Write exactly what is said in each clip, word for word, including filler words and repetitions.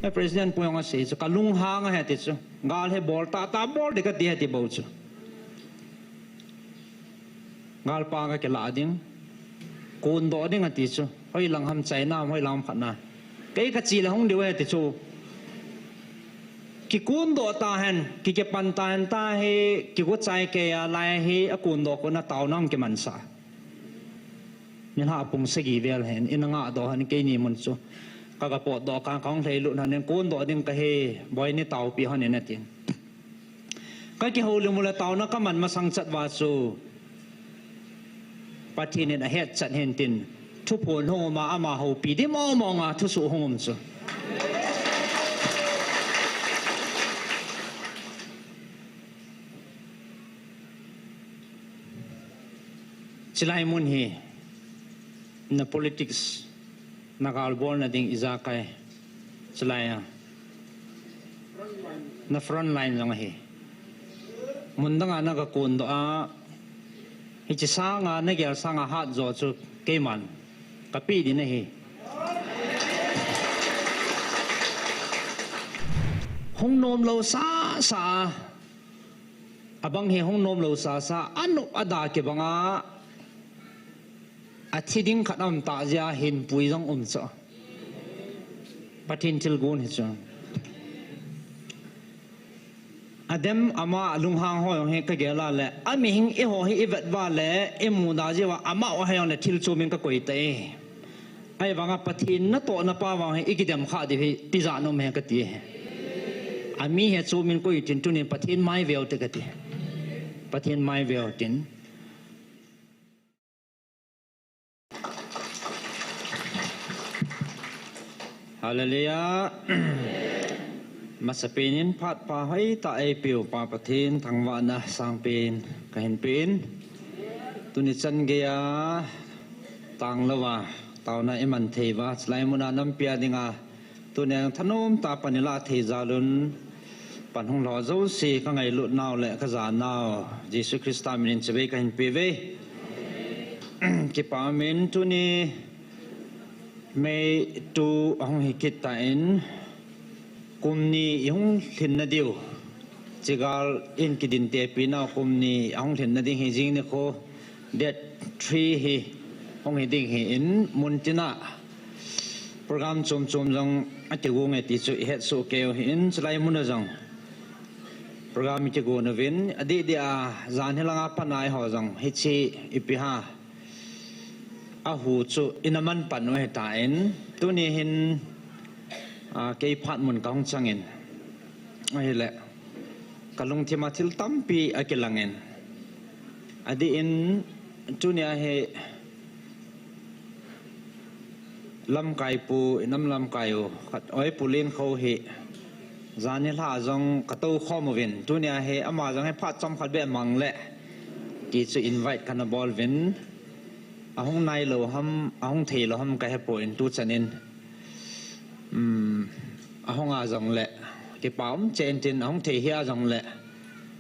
President pu jong asei chu, kalunghang ahi ati chu. Gal hi bol tah tah bol ding kati ahi ti bou chu. Galpa kakilah ding. Kondoh ding ati chu. Hoilang ham China, hoilang ham khat na. Kei kache le hung diu ahi ati chu. Kikondoh tahen, kikipan tahen tahi, kigo chai kei a lai hi, akondoh kona taona hung kimansah. Nilhah pung sagi vel hen, ina ngahdoh hen, keini mun chu. Ka, kapotdoh kah, kahung lhailut hen, kondoh ding kahi, Boi nei taopi hen, ina tin. Kakihoulim u le taona kaman masang chat uva chu. Pathen in ahetchet hen tin. Thuphon hung um a, ama houpi ding mong mong a, thusoh hung um chu. Chulai mun hi, na politics, na galbolna ding ijakai, chulai a. Na front line jong ahi. Mun danga na kakondoh a, hiche sanga, nagel sanga hat jo chu keiman kapeh ding ahi. Hung nomlou sasa a, abang hi hung nomlou sasa, anop ada kibanga, athi ding khat aum tah jeh a hinpui jong um chu. Pathen thilgon hi chu. Adem ama lunghang ho jong hi kagel a le, amihing eiho hi ivet uva le, imuda jeh uva, amaho hi jong le thil chomin kakoi tai. Ahivanga Pathen natohna pa vang hi ikidem kha diu hi tijat nom hi kati hi. Ami hi chomin koi tin tunin Pathen mai veu te kati. Pathen mai veu tin. Hallelujah. Masapen in phat pha hoitah eipeu Pa Pathen thangvahna sangpen kahin pen. Tuni chan geiya tanglouva taona iman thei uva, chulai muna nampi a dinga tunia thanom tah a pan ilah thei jal un, pan hung lho jouse kangailut nau le kajanau Jesu Christa minin chibai kahin pe uve. Kipa umin tuni May two ahung hi kit tan, kum ni ihung lhinna diu. Chigal in kidin tepi nau kum ni ahung lhinna ding hi jing nikho date three hi hung hi ding hi in mun tina program chom chom jong akigon e ti chu ihet soh kei u hi in chulai muna jong program ikigon uvin adeh deh a jan hilanga panai ho jong hiche ipi ha ahu chu ina man pan u hitan tuni hin, ah, kei phat mun kahung changin ahile kalungthim a thil tampi akilangin adeh in tunia hi lamkai pu, inam lamkai u khat oi Pu Lenkho hi jan nilhah jong katou khom uvin tunia hi ama jong hi phat chomkhat beh mang le ti chu invite kana bol uvin. Ahung nailou ham, ahung theilou ham kahepoi tuchan in. Um, ahung a jongle, kipa um cheh in tin, ahung thei hih a jongle,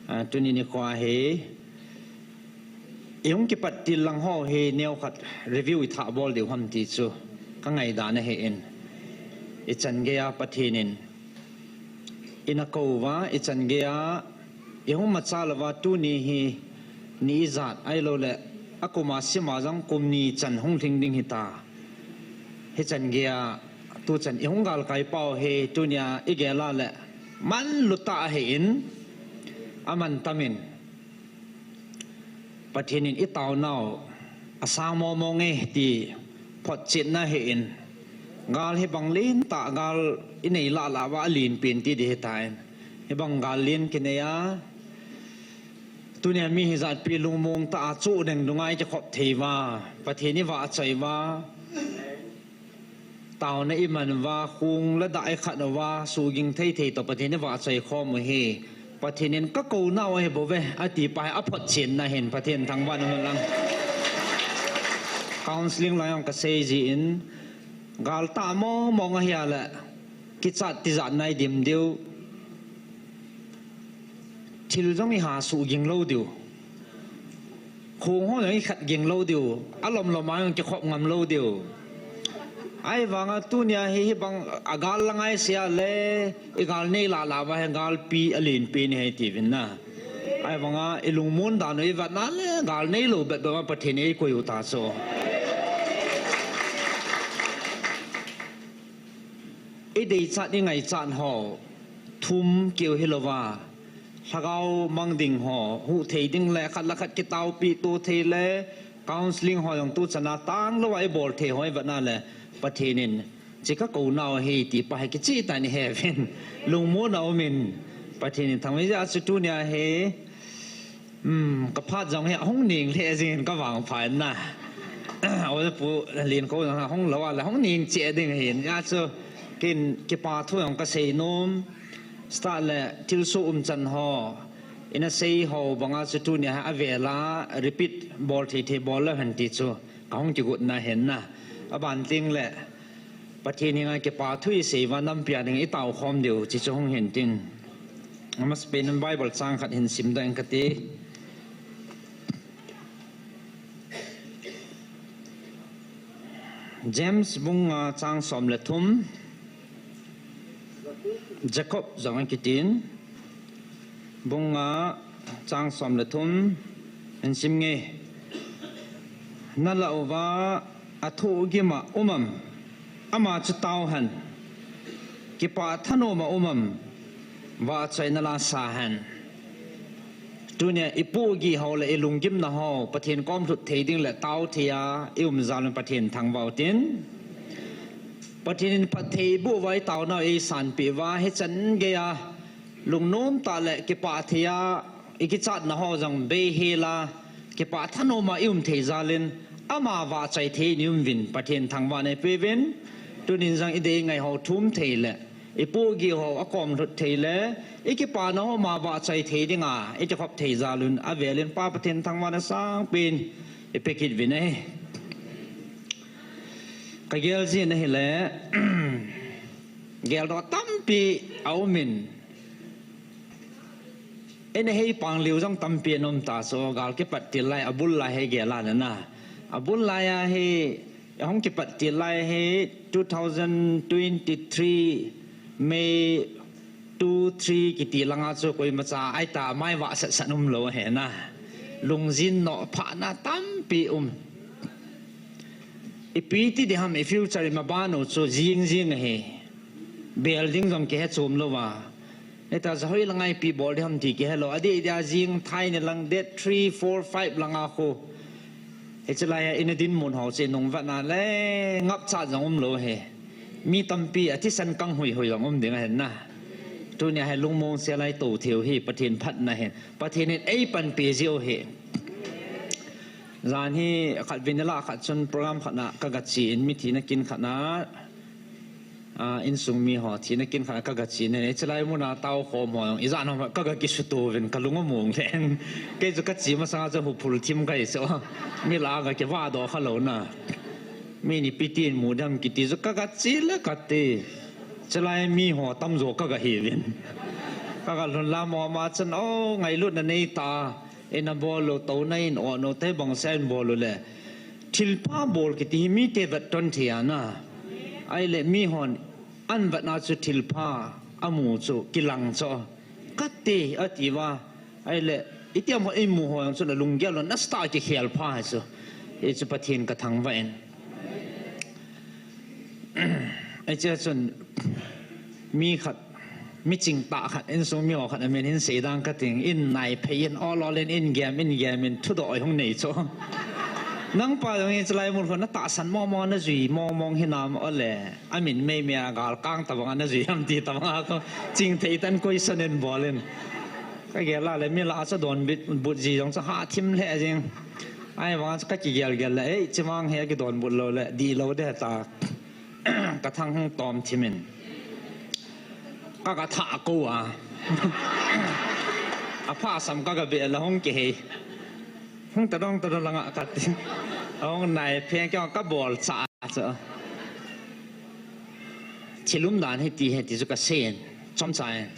ah, tuni nikho hi, ihung kipat til lang ho hi neokhat review ithah bol diu ham ti chu kangaidan ahin. Ichan geiya Pathen in ina kou uva, ichan geiya ihung macha louva tuni hi ni ijat ahilouleh akum a sim a jong kum ni chan hung lhing ding hita. Hichan geiya tuchan ihung galkai pau hi tunia igel a le manlutah ahin, amantam in Pathen in itaonau asang momo nge ti photchetna ahin, gal hibang lentah gal inei lah lah uva alen pen ti ding hitan, hibang gal len kinei a tunia mi hijatpi lungmong tah a chu deng dunga ikikhop thei uva, Pathen ivahchoi uva, taona iman uva, khong le dah ikhat uva, suhging thei thei toh Pathen ivahchoi khom u hi Pathen in kakou nau ahi bouve ati pa hi aphotchenna ahin Pathen thangvahna man lang. Counseling lang jong kasei jin, gal tah mong mong ahia le kichat tijat nai dim diu. Thil jong iha suh ging lou diu. Khong ho jong ikhat ging lou diu. Alom lom a jong kikhop ngam lou diu. Ahivanga tunia hi, hibang a gal la ngaisea le, i gal nei lala uva hi galpi alen pen ahi tiuvin na. Ahivanga i lungmon dan u i vetna le, gal neilou bep bep a Pathen in eikoi u ta chu. I deichat i ngaichat ho thum keu hilouva, lhagao mang ding ho, huhthei ding le, khat le khat kitaopi to thei le, counselling ho jong tuchan a tanglou a i bol thei ho i vetna le, Pathen in, "Hiche kakounau ahi," ti pa hi kicheh tah in i he uvin. Lungmon a um in, Pathen in thangvah in, ajeh chu tunia hi, um, ka phat jong hi ahung neng lheh jeng in ka vangpha in na. Aw, Pu Lenkou jong ahung lou a le, ahung neng cheh ding ahin. Ajeh chu ken kipa thu jong ka seinom. Start le thilsoh umchan ho, i na sei ho banga chu tunia hi avel a repeat bol thei thei bol leu hen ti chu ka hung kigotna ahin na. Aban teng le Pathen henga kipa thu i sei uva nampi a ding i taokhom diu hiche chu hung hin tin. Amasapen in Bible chang khat hin simdoh inge kati. James bung nga chang som le thum. Jacob jong akitin. Bung nga chang som le thum. Hin sim inge. Na lah uva athohgim a um am? Ama chu tao hen. Kipah thanom a um am? Vahchoi na la sa hen. Tunia i pohgih ho le i lunggimna ho Pathen kom lhut thei ding le tao thei a i um jal un Pathen thangvah u tin. Pathen in phatthei boh uva i taonau eisanpeh uva, hichan gei a lungnom tah le kipah thei a i kichatna ho jong beihel a, kipah thanom a i um thei jal in, ama vahchoi thei in i um uvin Pathen thangvahna i pe uvin. Tunin jong i dei ngai ho thum thei le i pohgih ho akom lhut thei le i kipana ho ama vahchoi thei dinga i kikhop thei jal un, avel in Pa Pathen thangvahna sangpen i pe kit uvin ahi. Ka gel jin ahile, geldoh tampi a um in, i na hei pang liu jong tampi ana um ta chu, gal kipat til lai, abul lai hi gel a na na. Abul lai a hi, ahung kipat til lai hi two thousand twenty-three May two, three kiti langa chu koimacha aita mai vah sat sat umlou ahi na. Lungjin nohphahna tampi um. Ipi ti ding ham, i future i maban u chu jing jing ahi. Bel ding jong kihe chom lou a. Hita ja hoi langa ipi bol ding ham ti kihe lou. Adeh dia jing thai ni lang date three, four, five langa khu. Hiche lai a i na dinmun ho chu i nung vetna le ngapcha jong umlou ahi. Mi tampi a thisan kang hui hui jong um ding ahi na. Tunia hi lungmong sel a i tou thei u hi Pathen phatna ahi. Pathen in ei panpi jiu ahi. Jan hi khatvei ni lah khat chun program khat na ka gache in, mi thina kin khat na, ah, insung mi ho thina kin khat na ka gache in, hiche lai muna taokhom ho jong ijat ham ka ga kisuto uvin ka lung among lheh in. Kei chu kache masanga chu huphul thim kahi chu. Mi lah a ga kivah doh kha lou na. Mi ni ipi tin mu ding ham kiti chu ka gache le kati. Hiche lai mi ho tamjo ka gahe uvin. Ka galhun la mama chun, o, ngailutna nei ta. I na bol u, touna in, o, no te bangsa in bol u le. Thilpha bol kiti hi mite vetton thei ana. Ahile mihon ahin vetna chu thilpha amu chu kilang chu. Kati, ati uva. Ahile, itiham ho imu ho jong chu na lunggel lou, na start kikhel pha chu. Hichu Pathen ka thangvah in. Hiche chun mi khat, mi chingtah khat, insung mi ho khat amin hin seidang kating, in naiphei in, ol ol in, in gem, in gem in, thudoh hung nei chu. Nangpa jong hiche lai mun khu na tahsan mong mong, na jui mong mong hinam ole, amin mei mei a galkang tabang a na jui ham ti tabang a ko, chingthei tah in question in bol in. Ka gel a le mi lah a chu donbut ji jong chu ha thim lheh jing. Ahivang chu ka kigel gel le, ei, chimang hi a kidonbut lou le, dihlou ding ta. Ka thang hung tom thim in. Ka ga thah kou a. Apha sam ka ga be la hung kihei. Hung tadong tadong langa kati. Hung naiphei kei ka bol cha chu. Thil umdan hiti hiti chu ka sei in. Chomcha in.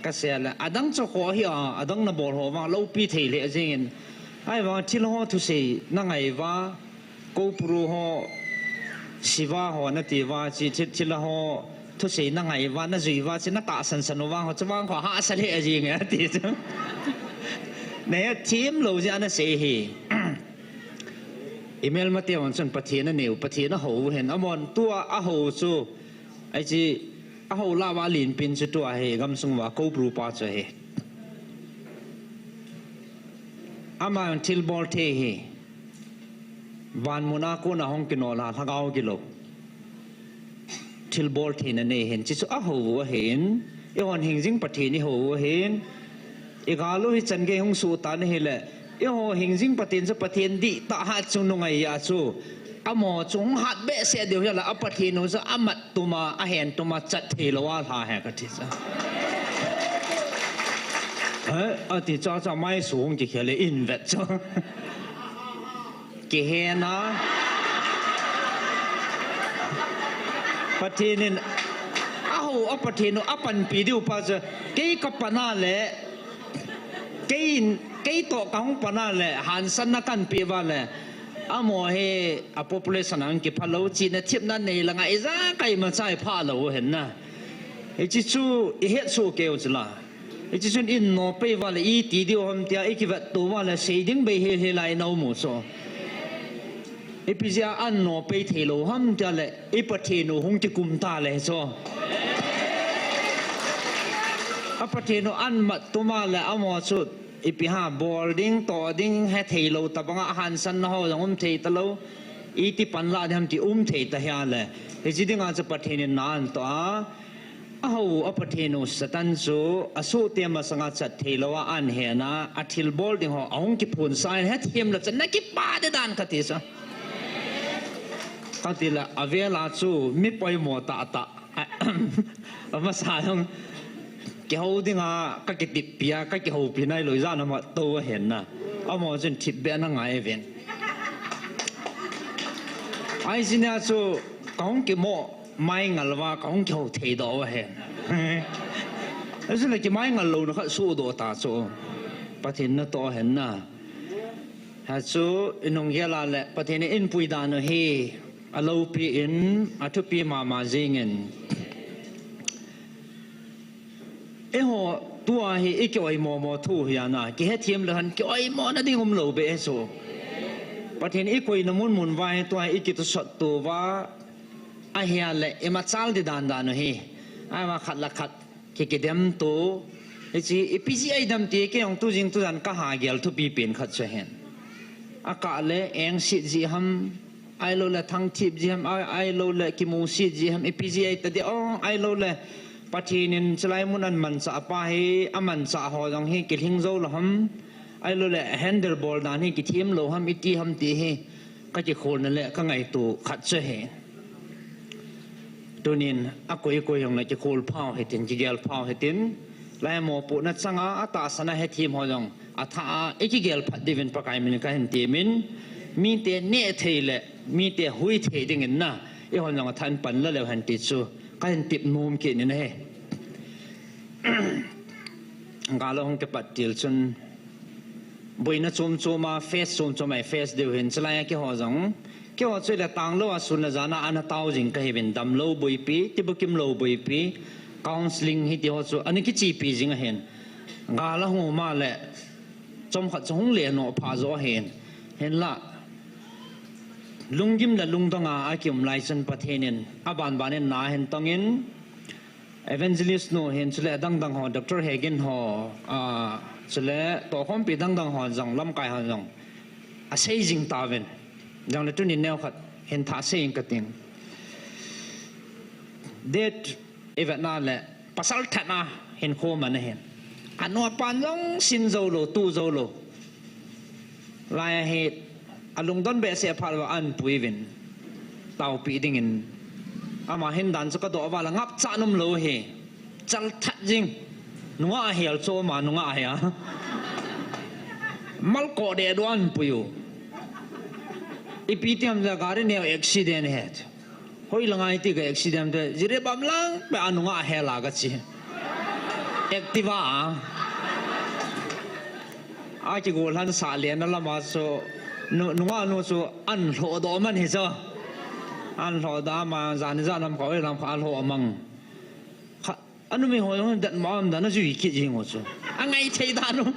Ka sei le. Adang chu kho hi a, adang na bol ho vang loupi thei lheh jing in. Ahivang thil ho thusei na ngai uva. Kou puru ho. Siva ho nati uva chu, thi-, thilha ho thusei nangai uva, najui uva chu, natahsan san uva ho, chuvang kho hahsa lheh jing e ati chu. Nahethem lou jeh a nasei ahi. Imelmate hon chun Pathen aneiu, Pathen ahou u ahin, amahon tua ahou chu, ahi chu, ahou lah uva alenpen chu tua hi, gamsung uva Koubru pa chu ahi. Amahon thilbol thei ahi. Vanmun a kona hung kinol a, lhagao gilou. Thilbol theina nei ahin, chuchu ahou u ahin, eihon hingjing Pathen ihou u ahin, igal u hi chan gei hung soh tan ahile, eiho hingjing Pathen chu Pathen dihtah hatchungnung ahi a chu, amaho chu hung hat behseh diu ahi a, a Pathen u chu amat tum a, ahen tum a, chat thei lou a lha ahi kati chu. Eh, ati chu chu amaisu hung kikhel e, in vet chu. Kihen a. Pathen in, ahou, a Pathen u, apanpi diu pa chu, kei kapan a le, kei in, kei toh kahung pan a le, hansanna kahin pe uva le, amaho hi, a population a hung kipha lou, chihna thepna nei langa, ijakai machai pha lou ahin na. Hiche chu, ihet soh kei u chu la. Hiche chun in nopei uva le iti diu ham tia, ikivet to uva le sei ding bei hel hel a ina um u chu. Ipi jeh a an nopei thei lou ham tia le, i Pathen u hung kikum ta le chu. A Pathen u an mat tum a le amaho chu, ipi ham bol ding, toh ding, hethei lou tabang a hansanna ho jong um thei talou. Iti panla ding ham ti um thei ta hia le. Hiche dinga chu Pathen in na ahin toh a. Ahou, a Pathen u Satan chu, asohte masanga chat thei lou a ahin hen a, athilbol ding ho, ahung kiphonsa in, hethem le chan na kipah ding dan kati chu. Kati le, avel a chu, mi poimo tah tah. Amasa jong, kihou dinga, kakiteppi a, kakihoupi nailou, ijat ham tou ahin na. Amaho chun thipbeh ana ngai uvin. Ahi jeh a chu, kahung kimo, mai ngal uva kahung kihou thei doh u ahi. Ajeh le kimai ngal louna khat sohdoh ta chu. Pathen natoh ahin na. Hichu inung gel a le Pathen in eipui dan u hi aloupi in athupi mama jingin. Eiho tua hi iki oimo mo thu hi ana, kihethem le hen ki oimo na ding umlou beh e chu. Pathen ikoina mun mun uva hi tua hi iki thusot to uva, ahia le imachal di dan dan u hi. Ahivang khat le khat ki kidem to. Hiche ipi jeh a idem ti kei jong tu jing tu jan kaha gel thupi pen khat chu ahin. Akah le engset jeh ham, ahilou le thangthip jeh ham, a, ahilou le kimuset jeh ham, ipi jeh a ita di, o, ahilou le Pathen in chulai mun ahin manchah pa hi, amanchah ho jong hi kilhing jou lou ham, ahilou le handle bol dan hi kithem lou ham, iti ham ti hi kakikholna le kangaito khat chu ahi. Tunin akoi koi jong le kikhol phau hitin, kigel phau hitin, lai mopohna changa atahsan a hethem ho jong atha a ikigel phat diuvin Pakai min kahin temin, mite neh thei le mite hui thei dingin na, eihon jong atha in pan la leu hen ti chu kahin tep nom kit in ahi. Gal ahung kipat til chun boina chom chom a, face chom chom a face diu hin, chulai a keiho jong, keiho chu le tanglou a sun le jan a ana tao jing kahiuvin, damlou boipi, tibukim lou boipi, counselling hiti ho chu ana kichepi jing ahin. Gal ahung um a le chomkhat chu hung le noh pha jo ahin. Hinla lunggim le lungdong a akium lai chun Pathen in aban ban in na ahin tongin, Evangelist nu hin chule adang dang ho, Doctor Hegin ho, a, chule tohkhompi dang dang ho jong, lamkai ho jong asei jing tauvin. Jongle tuni neokhat hin thah sei ing kating. Date ivet na le pasal that na hin kho man ahin. Anu apan jong sin jou lou, tu jou lou. Lai a hi alungdon behseh phat uva ahin pui uvin. Taopi dingin. Ama hin dan chu kadoh uva le ngapcha nom lou hi. Chal that jing. Nungah a hel chu ama nungah a hel. Malkoh deh du ahin pui u. Ipi ti ham le gari neo accident het. Hoilanga iti ka accident te, Jiribam lang peh a nungah a hel a kachi. Activa a. Akigol han sah lena lama chu, nu, nungah nu chu ahin lhohdoh man hi chu. An lhoh da ma, jan jan lam kha, oi lam kha, an lhoh mang. Kha, anumei ho jong dat ma am dan a jui kit jing u chu. Angai thei dan u.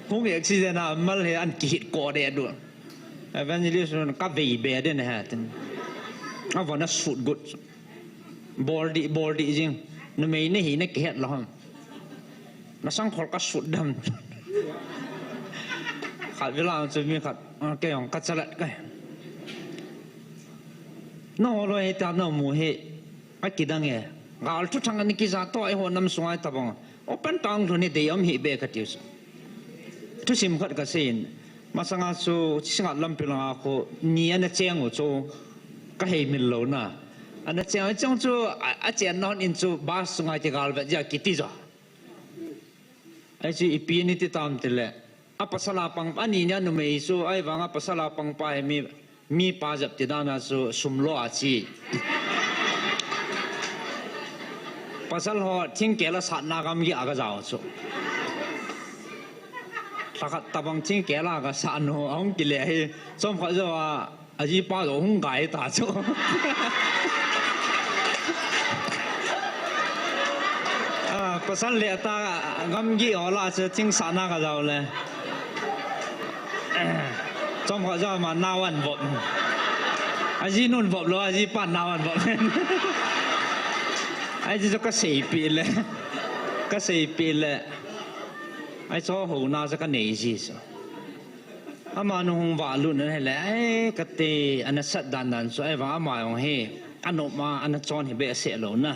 Hung accident a mal he an kihit ko de du. Evangelist nun ka vei be den he tin. A von a sut gut. Bol di, bol di jing. Numei na hi na kihet lo ham. Na sang khol ka sut dam. Khat vela chu mi khat, ah, kei jong ka chalat ka. Na ho lo he ta na mu he. A kidang e. Gal thu thang ani kija to ai ho nam sungai tabang. Open tang thu ni dei am hi be ka tiu sa. Thusim khat ka seiyin. Masanga chu singa lampi langa kho ni ana cheng u chu ka hei mil lo na. Ana cheng, cheng chu a, a chen na hon in chu bus sungai ti gal vet ja kiti ja. Ai chu ipi ni ti tam ti le. A pasal a pang, ani nia numei chu, ai vang a pasal a pang pa he mi, mi pa jep ti dan a chu sum lo a chi. Pasal ho thingkel a sat na gamgi a ga jao chu. Thakhat tabang thingkel a ga sa no, a hung kile hi, chom khat jo a, Aji pa jo hung gai ta chu. Ah, pasal le ta gamgi ola chu thing sa na ka jao le. Chom khat jo ma nawan vop. Aji nun vop lo, aji pa nawan vop. Ai ji jo ka sei pi le. Ka sei pi le. Ai cho ho na sa ka nei ji so. Amanu hung valut na hile, ai, kati, ana sat dan dan chu, ai vang ama jong hi, anop ma, ana chon hi behseh lou na.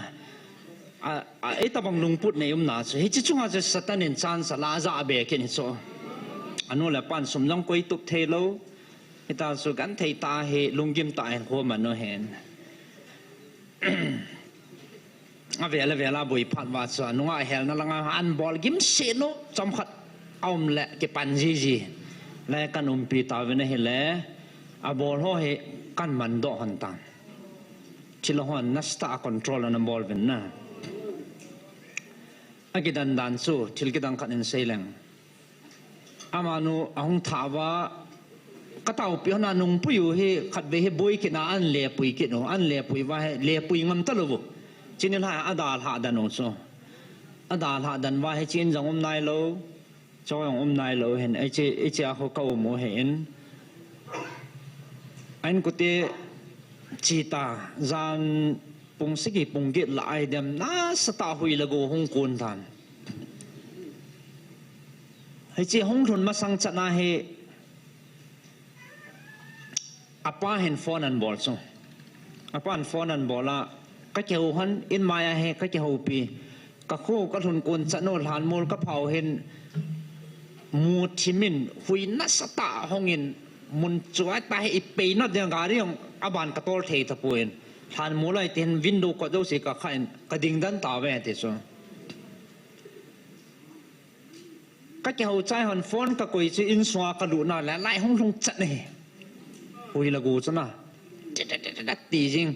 A, a, ei tabang lungput nei um na chu, hichi chunga chu Satan in chance ala ja be kit hi chu. Anu le pan sum jong koi tup thei lou, hita chu gan thei ta hi, lunggim ta hin khom anu hen. Avel avel a boi phat va chu, nunga helna langa an bol gim se no, chom khat a um le kipan ji ji. Le kan umpi ta vin ahile, a bol ho hi kan man doh hon tan. Thil hon nasta a control ana bol vin na. A kidan dan chu, thil kidang khat in sei leng. Amanu ahung tha va, ka taopi hon a nungpui u hi, khatvei hi boi kit na an lepui kit u, an lepui va hi, lepui ngam ta lou u. Chini la a dalha dan u chu. A dalha dan va hi chin jong um nai lou, cho jong um nai lou hin, ei chi, ei chi a ho ka um u hin. Ain kute chi ta, jan pung sagi pung get la ai dem, nasa ta hui le go hung kun tan. Hichi hung lhun masang chan a hi, apa hin phone an bol chu. Apa hin phone an bol a, ka kihou hon, in mai a hi, ka kihoupi. Ka khu, ka lhun kun chan u, lhanmol ka phau hin, mu thimin, hui nasa ta hongin, mun chu a ta hi i pei na ding gari hong, aban ka tol thei ta puin. Lhanmol a i tin window ko do si ka kha in, ka ding dan ta ve ti chu. Ka kihou chai hon phone ka koi chu insunga ka lut na le, lai hung lhung chat na hi. Hui le go chu na. Ti, ti, ti, ti, ti jing.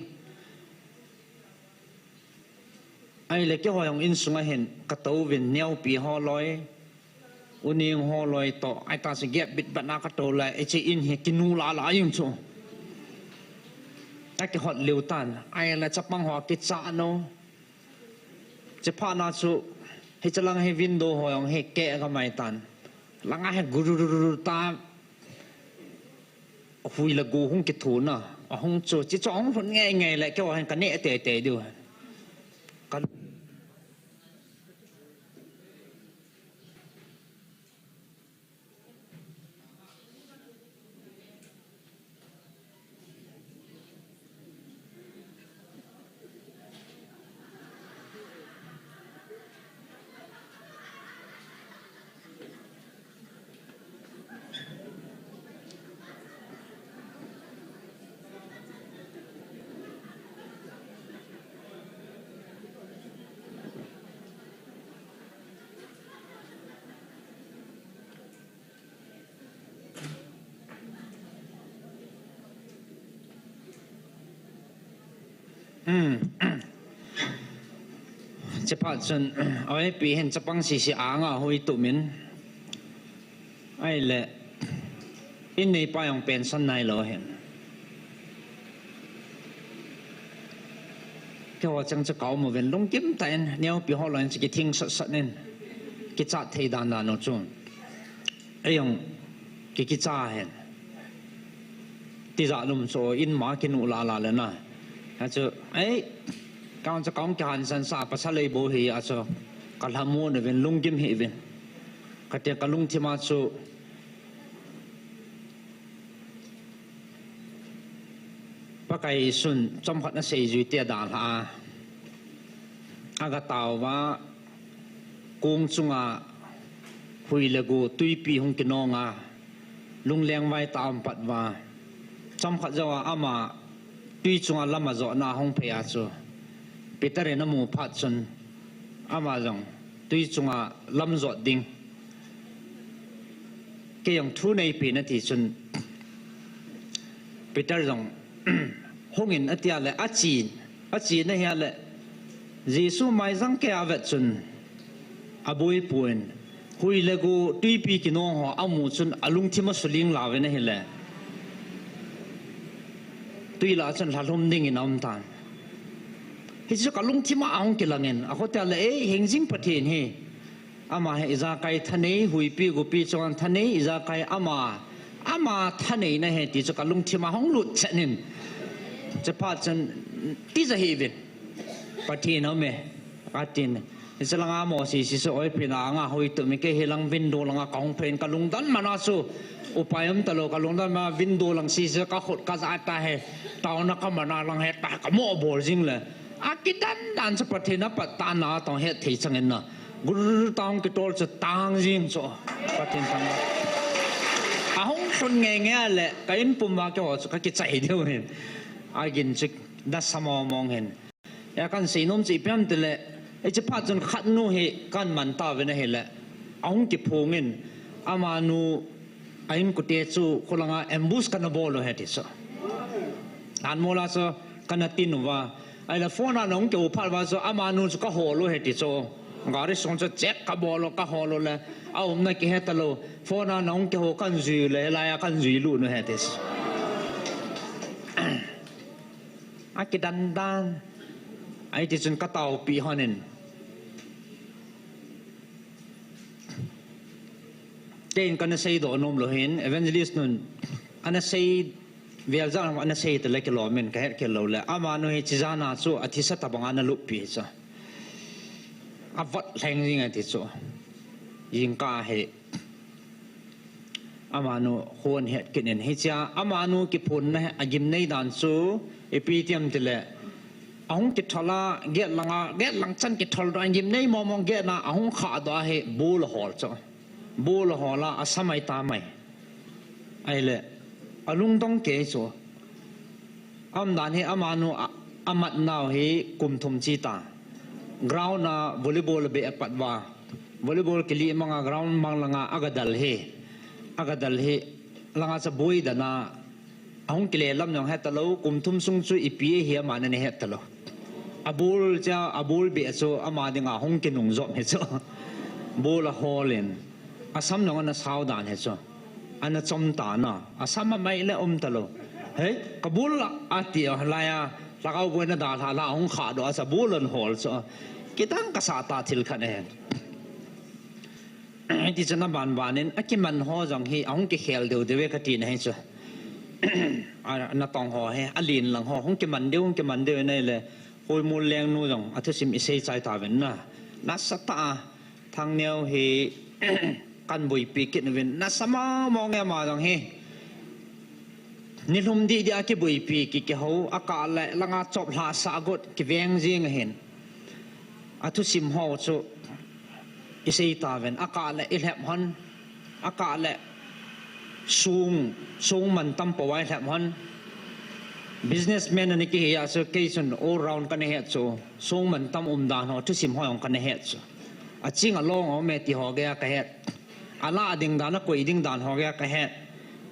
Ahile keiho jong insunga hin ka tou vin neopi ho loi. U Ning ho loi to. Ai ta si gap bit bat na ka tou le, e chi in hi kinu la la jing chu. A kihot liu tan. Ahile chapang ho kicha no. Chephat na chu, hiche lang hi window ho jong hi keh ka mai tan. Langa hi gurururu ta, hui le go hung kithu na, ahung chu, chi chu ahung lhun ngei ngei le, keiho hin ka neh tei tei diu. Ka Hmm. Chephat chun, oi, pi hin chapang sisi anga hui tumin. Ahile, in neipa jong pension nai lou hin. Keiho chang chu ka um uvin, lunggim tah in, neopi ho loi chu kithing sat sat in, kichat thei dan dan u chu. Ei jong, ki kicha hen. Tijat lum chu, in ma kinu la la le na. Achu, ei, ka chu ka kihan san sa pasal ei bou hi, achu, ka lhamu uvin, lunggim hih uvin. Ka ti ka lungthim a chu, Pakai Jesun chomkhat ana seijui tia dalha a. Aga tao uva, kong chunga hui le go twipi hung kinong a, lungleng vai tah a um pat uva. Chomkhat jou a ama twi chunga lam ajotna hung phei a chu. Peter in amu phat chun ama jong twi chunga lam jot ding. Kei jong thu nei pen ati chun Peter jong hung in ati a le achi, achi na hi a le Jesu mai jang kei a vet chun aboi pon hui le go twipi kinong ho amu chun alungthim a suling la ve na hi le. Twi la chun lhalhum ding in a um tan. Hi chu ka lungthim a ahung kilang in a khotia le ei hing jing Pathen hi. Ama hi ijakai thanei, huipi gopi chunga thanei, ijakai ama, ama thanei na hi ti chu ka lungthim a hung lut chen in. Chaphat chun tija hi vin. Pathen a um e, atin. Hiche langa mo si si so oi pina anga hoi tu mi kei hi lang window langa ka hung phen ka lungdon mana chu. Upai um talo ka lungdon ma window lang si si ka khut ka ja ta he. Taona ka mana lang he ta ka mo bol jing le. Akidan dan chu Pathen a pat ta na tong het thei chang in na. Gur tong kitol chu tang jing chu. Pathen thang. Ahung sun nge nge le ka in pum ma ke ho chu ka kichai deu hin. Agin chu da samo mong hin. Ya kan sei nom chi piam te le. E chi phat chun khat nu hi kan man ta ve na hi le. Ahung kiphung in. Ama nu a in kute chu khulanga ambush kana bol u he ti chu. An mola chu kana tin uva. Ai la phone a nong ke u phat uva chu ama nu chu ka hol u he ti chu. Gari sung chu check ka bol u ka hol u le. A umna kihe talo. Phone a nong ke ho kan jui le la ya kan jui lu nu he ti chu. Akidan dan. Ai ti chun ka tao pi honin. Kein kana sei doh nom lou hin, evangelist nun, ana sei, vel jang ana sei te le kilom in ka het kei lou le. Ama nu hi chi jana chu a thisa tabang ana lup pi chu. A vat lheng jing a ti chu. Jing ka he. Ama nu hon het kit in. Hi chia, ama nu kiphun na a gim nei dan chu, ipi tiam ti le. Ahung kithol a, get langa, get lang chan kithol do a gim nei mo mo get na, ahung kha do a he, bul hol chu. Bul a hol a, a samai ta mai. Ai le, a lungdong kei chu. Amdan hi amanu a, amat nau hi kum thum chi ta. Ground a volleyball be a pat va. Volleyball kili manga ground mang langa aga dal hi. Aga dal hi. Langa cha bui dana. Ahung kile lam nong het talo, kum thum sung chu ipi hi ama na ni het talo. A bul cha, a bul be chu ama dinga hung kinung jom hi chu. Bul a holin. A sam nong ana sau dan hi chu. Ana chom ta na. A sam a mai le um talo. Hei, ka bul a ti a la ya. Lakau boi na da la la hung kha do a cha bul an hol chu. Kitang ka sa ta thil khat ne. Ti chun a ban ban in, a kiman ho jong hi, a hung kikhel deu deu e ka ti na hi chu. A, na tong ho hi, a lin lang ho, hung kiman deu, hung kiman deu nei le, hui mul leng nu jong, a thusim i sei chai ta ven na. Na sa ta a, thang neo hi, kan bui pi kit na ven, na sa ma mo nge ma jong hi. Ni lum di di a kibui pi ki ki ho, a ka le, langa chop hla sa got, ki veng jing hin. A thusim ho chu i sei ta ven, a ka le i lhep hon, a ka le sung, sung man tam po i lhep hon. Businessman ani ki hi a chu kei chun all round ka ne het chu, sung man tam um dan ho, thusim ho jong ka ne het chu. A ching a long ho me ti ho ge a ka het. A la ding dan a koi ding dan ho ge a ka het.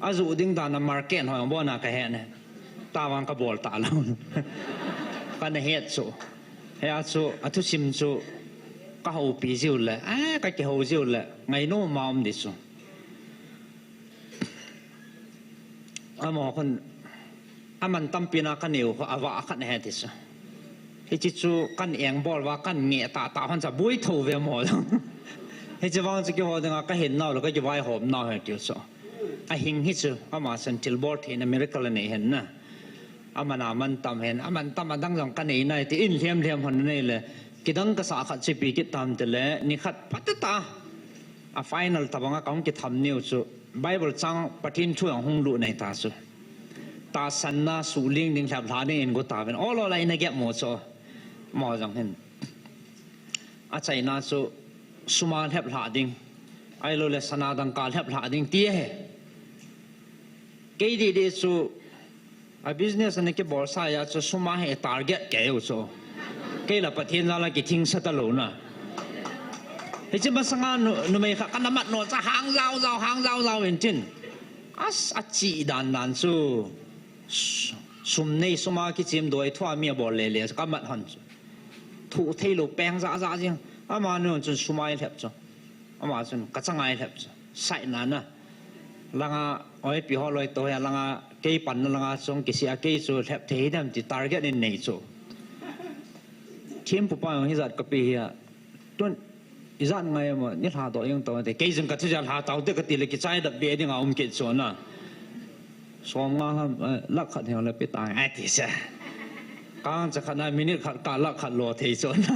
A zu ding dan a market ho jong bon a ka het ne. Tawang ka bol ta lo. Ka ne het chu. He a chu, a thusim chu, ka houpi jiu le, eh, ka kihou jiu le, ngai nom ma um di chu. Amaho khun, aman tampi na ka neu kho, a va khat he ti chu. Hiche chu kan engbol uva, kan ngeh tahtah hon cha boi tho ve mo. Hiche vang chu keiho dinga kahin nau le kakivaihom nau ahi tiu chu. Ahing hi chu, ama chun thilbol theina miracle anei hen na. Aman amantam hen, amantam adang jong kanei nai ti in lhem lhem hon nei le. Kidang kasah khat chu ipi kit tam tile, nikhat phatah a final tabanga kahung kitham niu chu, Bible chang Pathen thu jong hung lut nei ta chu. Tahsanna suhling ding, lheplhah ding in go tauvin. Olo la ina gep mo chu. Mo jong hin. Achaina chu suma lheplhah ding. Ahilou le sana dangka lheplhah ding ti ahi. Kei didi chu a business ana kibolsa a chu suma hi target kei u chu. Kei la Pathen jal a kithingsa talou na. Hiche masanga nu, numei khat kana mat nom chu hang jao jao, hang jao jao in tin. As, achi dan dan chu. Sum nei suma kichim doi thua mi abol le le kamat hon chu. Thu theilou peng ja ja jing. Amanu chun suma eilhep chu. Ama chun kachanga eilhep chu. Sai na na. Langa, oi, pi ho loi to he langa, kei panna langa chung kisia kei chu lhep thei dem ti target in nei chu. Thempupa jong hijat kape hi a. Tun, ijat ngai mo, nei lha to jeng to te. Kei jong kathu ja lha tao te kati le kichai dap be dinga um kit chu na. Som nga ham, eh, lakh khat heng le pe tai, ai ti se. Kang cha khat na minute khat ka lakh khat lo thei chu na.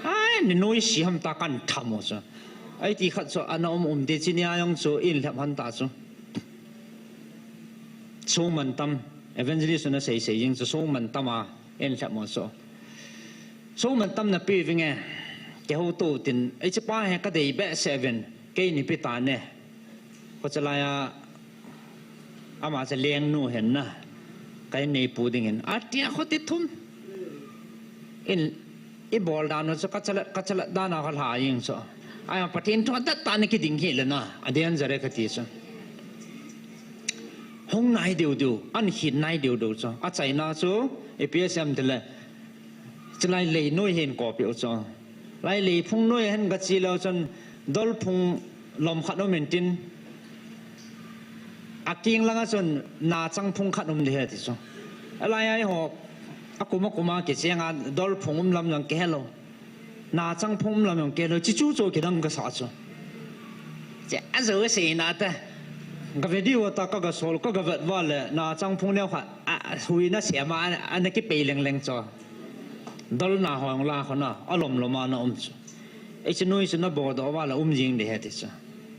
Ai, ni noi si ham ta kan tham mo chu. Ai ti khat chu ana um um ti chi nia jong chu in lhep han ta chu. Song mantam, evangelist na sei sei jing chu song mantam a in lhep mo chu. Song mantam na pe vinge, kei ho to tin, ai chi pa he kadei behseh uvin, kei ni pe ta ne. Ko chalai a, ama cha lengnu hen na, kai nei pu ding hin. Atia kho ti thum. In, ibol dan u chu kachalat, kachalat dan a kalha jing chu. Ai Pathen thu adat ta ni kiding hi le na, aden jare kati chu. Hung nai deu deu, an hin nai deu deu chu. Achaina chu, ipi asei em tile. Chulai lei noi hin kopi u chu. Lai lei phung noi hin gachi leu chun dol phung lom khat um in tin. Aking langa chun nachang phung khat um di he ti chu. Alai ai ho, akum akum a kicheng a dol phung um lam jong kihe lou. Nachang phung um lam jong kihe lou. Chi chu chu kidang kasa chu. Che, ajo sei na ta. Ka video ta ka gasol, ka gavet uva le, nachang phung neo khat, a, hui na sem a, ana kipei leng leng chu. Dol na hong la kho na, alom lom a na um chu. Ei chu noi chu na bodoh uva le um jing di he ti chu.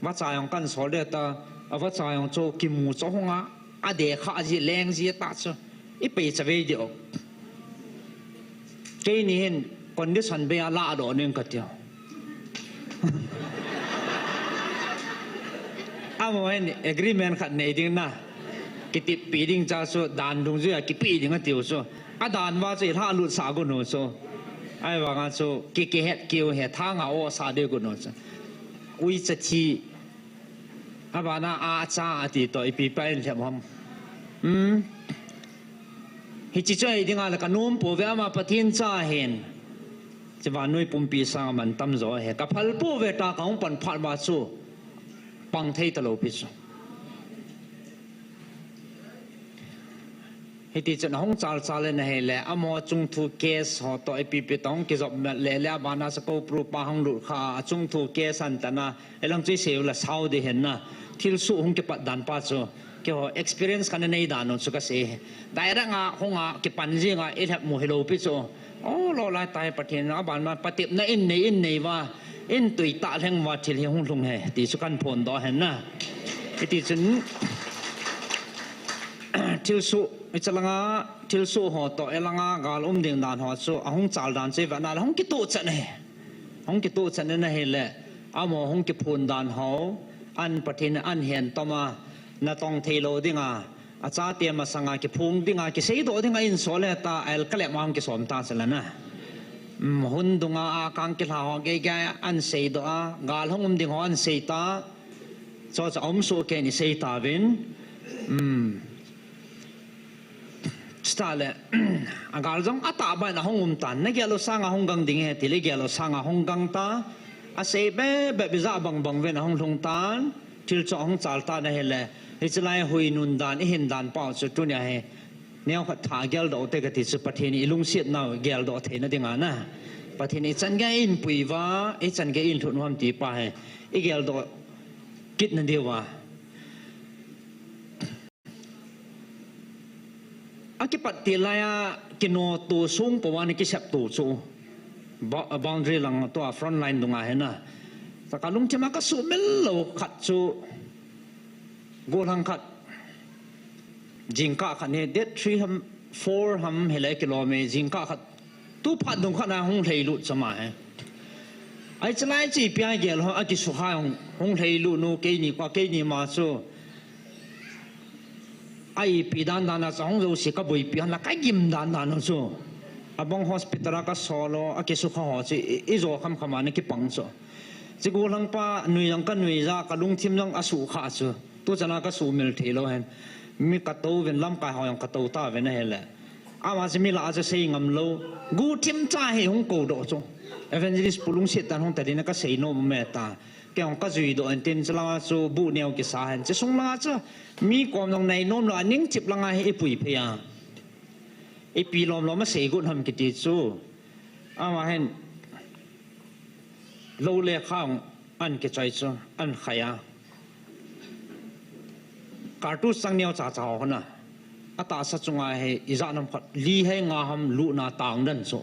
Vacha jong kan sol de ta, a vacha jong chu kimu chu hung a, adeh kha ji leng ji ta chu. Ipei cha vei di o. Keini hin condition bei a ladoh ning kati o. Amaho hin agreement khat nei ding na. Kitip pi ding cha chu dan dungjuia kipe ding ati u chu. Adan uva chu ilha lut sah got u chu. Ahivanga chu ki, kihet kiu he thanga o sa ding got u chu. Uicha thi. Abana a cha ati to ipi pa in lhem ham. Hmm. Hichi chu ei dinga le kanom pouve ama Pathen cha hin. Chi vannoi pumpi sanga mantam jo he. Kaphal pouve ta kahung pan phat uva chu. Pang thei talou pi chu. Hiti chun ahung chal chal in ahile, amaho chungthu case ho toh ipi ipi toh hung kijop mat le le, abana Sakopru pa hung lut kha, achungthu case an tana, elang chu isei u la sao di hen na, thilsoh hung kipat dan pa chu, keiho experience kana nei dan u chu kasei. Direct a hung a kipan jing a, ilhep mu hilou pi chu. O, lo lai tai Pathen, aban ma patepna in nei, in nei uva, in tui tah lheng uva thil hi hung lhung e, ti chu kan phondoh hen na. Hiti chun, thilsoh, icha langa, thilsoh ho toh, elanga, gal um ding dan ho chu, ahung chal dan chu, ivet na le, hung kituh chan e. Hung kituh chan in ahile, amaho hung kiphon dan ho, an Pathen, an hen toma, natong thei lou dinga, achate masanga kiphong dinga, kiseidoh dinga, insol le ta, el kalep ma hung kisom ta sela na. Um, hun dunga a kang kilha ho, gei gei an seidoh a, gal hung um ding ho an sei ta, Chu chu aum soh kei in isei tauvin. Um. Chutah le, agal jong atah bang in ahung um tan. Nagel u sanga hung gang ding e, tile gel u sanga hung gang ta. Asei bep bep ijah bang bang uvin ahung lhung tan. Thil chu ahung chal tan ahile. Hiche lai hui nun dan, ihin dan pau chu tunia hi. Neo khat tha geldoh te kati chu Pathen in ilungsetnau geldoh theina dinga na. Pathen in ichan gei in pui uva, ichan gei in lhut u ham ti pa hi igeldoh kitna diuva. Akipat ti laiya kinoto sung po ana kisep to chu. Ba-, boundary lang to a front line dunga hena. Saka lungthim a kasumil lou khat chu. Gollhang khat. Jingkah khat hi date three ham, four ham hilai kilom e, jingkah khat. Tu phat dung khat na hung lheilut chama he. Ai chalai chi pia gel ho, akisukha hung, hung lheilut nu, keini kwa, keini ma chu. Ai pi dan dan a chang jo si ka bui pi han la ka gim dan dan chu. Abang hospital a ka solo, akisukha ho chu, i, ijo kham kham a na kipang chu. Chi gollhang pa, nui jang ka nui ja, ka lungthim jang asukha chu. Tu chana ka sumil thei lou hen. Mi ka to vin lamkai ho jang ka to ta vin ahile. Ama chu mi la a chu sei ngam lou. Guhthim cha hi hung ko doh chu. Evangelist pu lungset tan hung ta ding na ka sei nom me ta. Kei jong ka jui doh in tin chalanga chu bu neo kisa hen. Chi sung langa chu mi kom jong nei nom lou a ning chip langa hi ipui phei a. Ipi lom lom a sei gun ham kiti chu. Ama hin lou le khang an kichoi chu, an khai a. Kartu sang neo cha cha ho na. Atahsa chunga hi ijat nam khat li hei nga ham luna tang dan chu.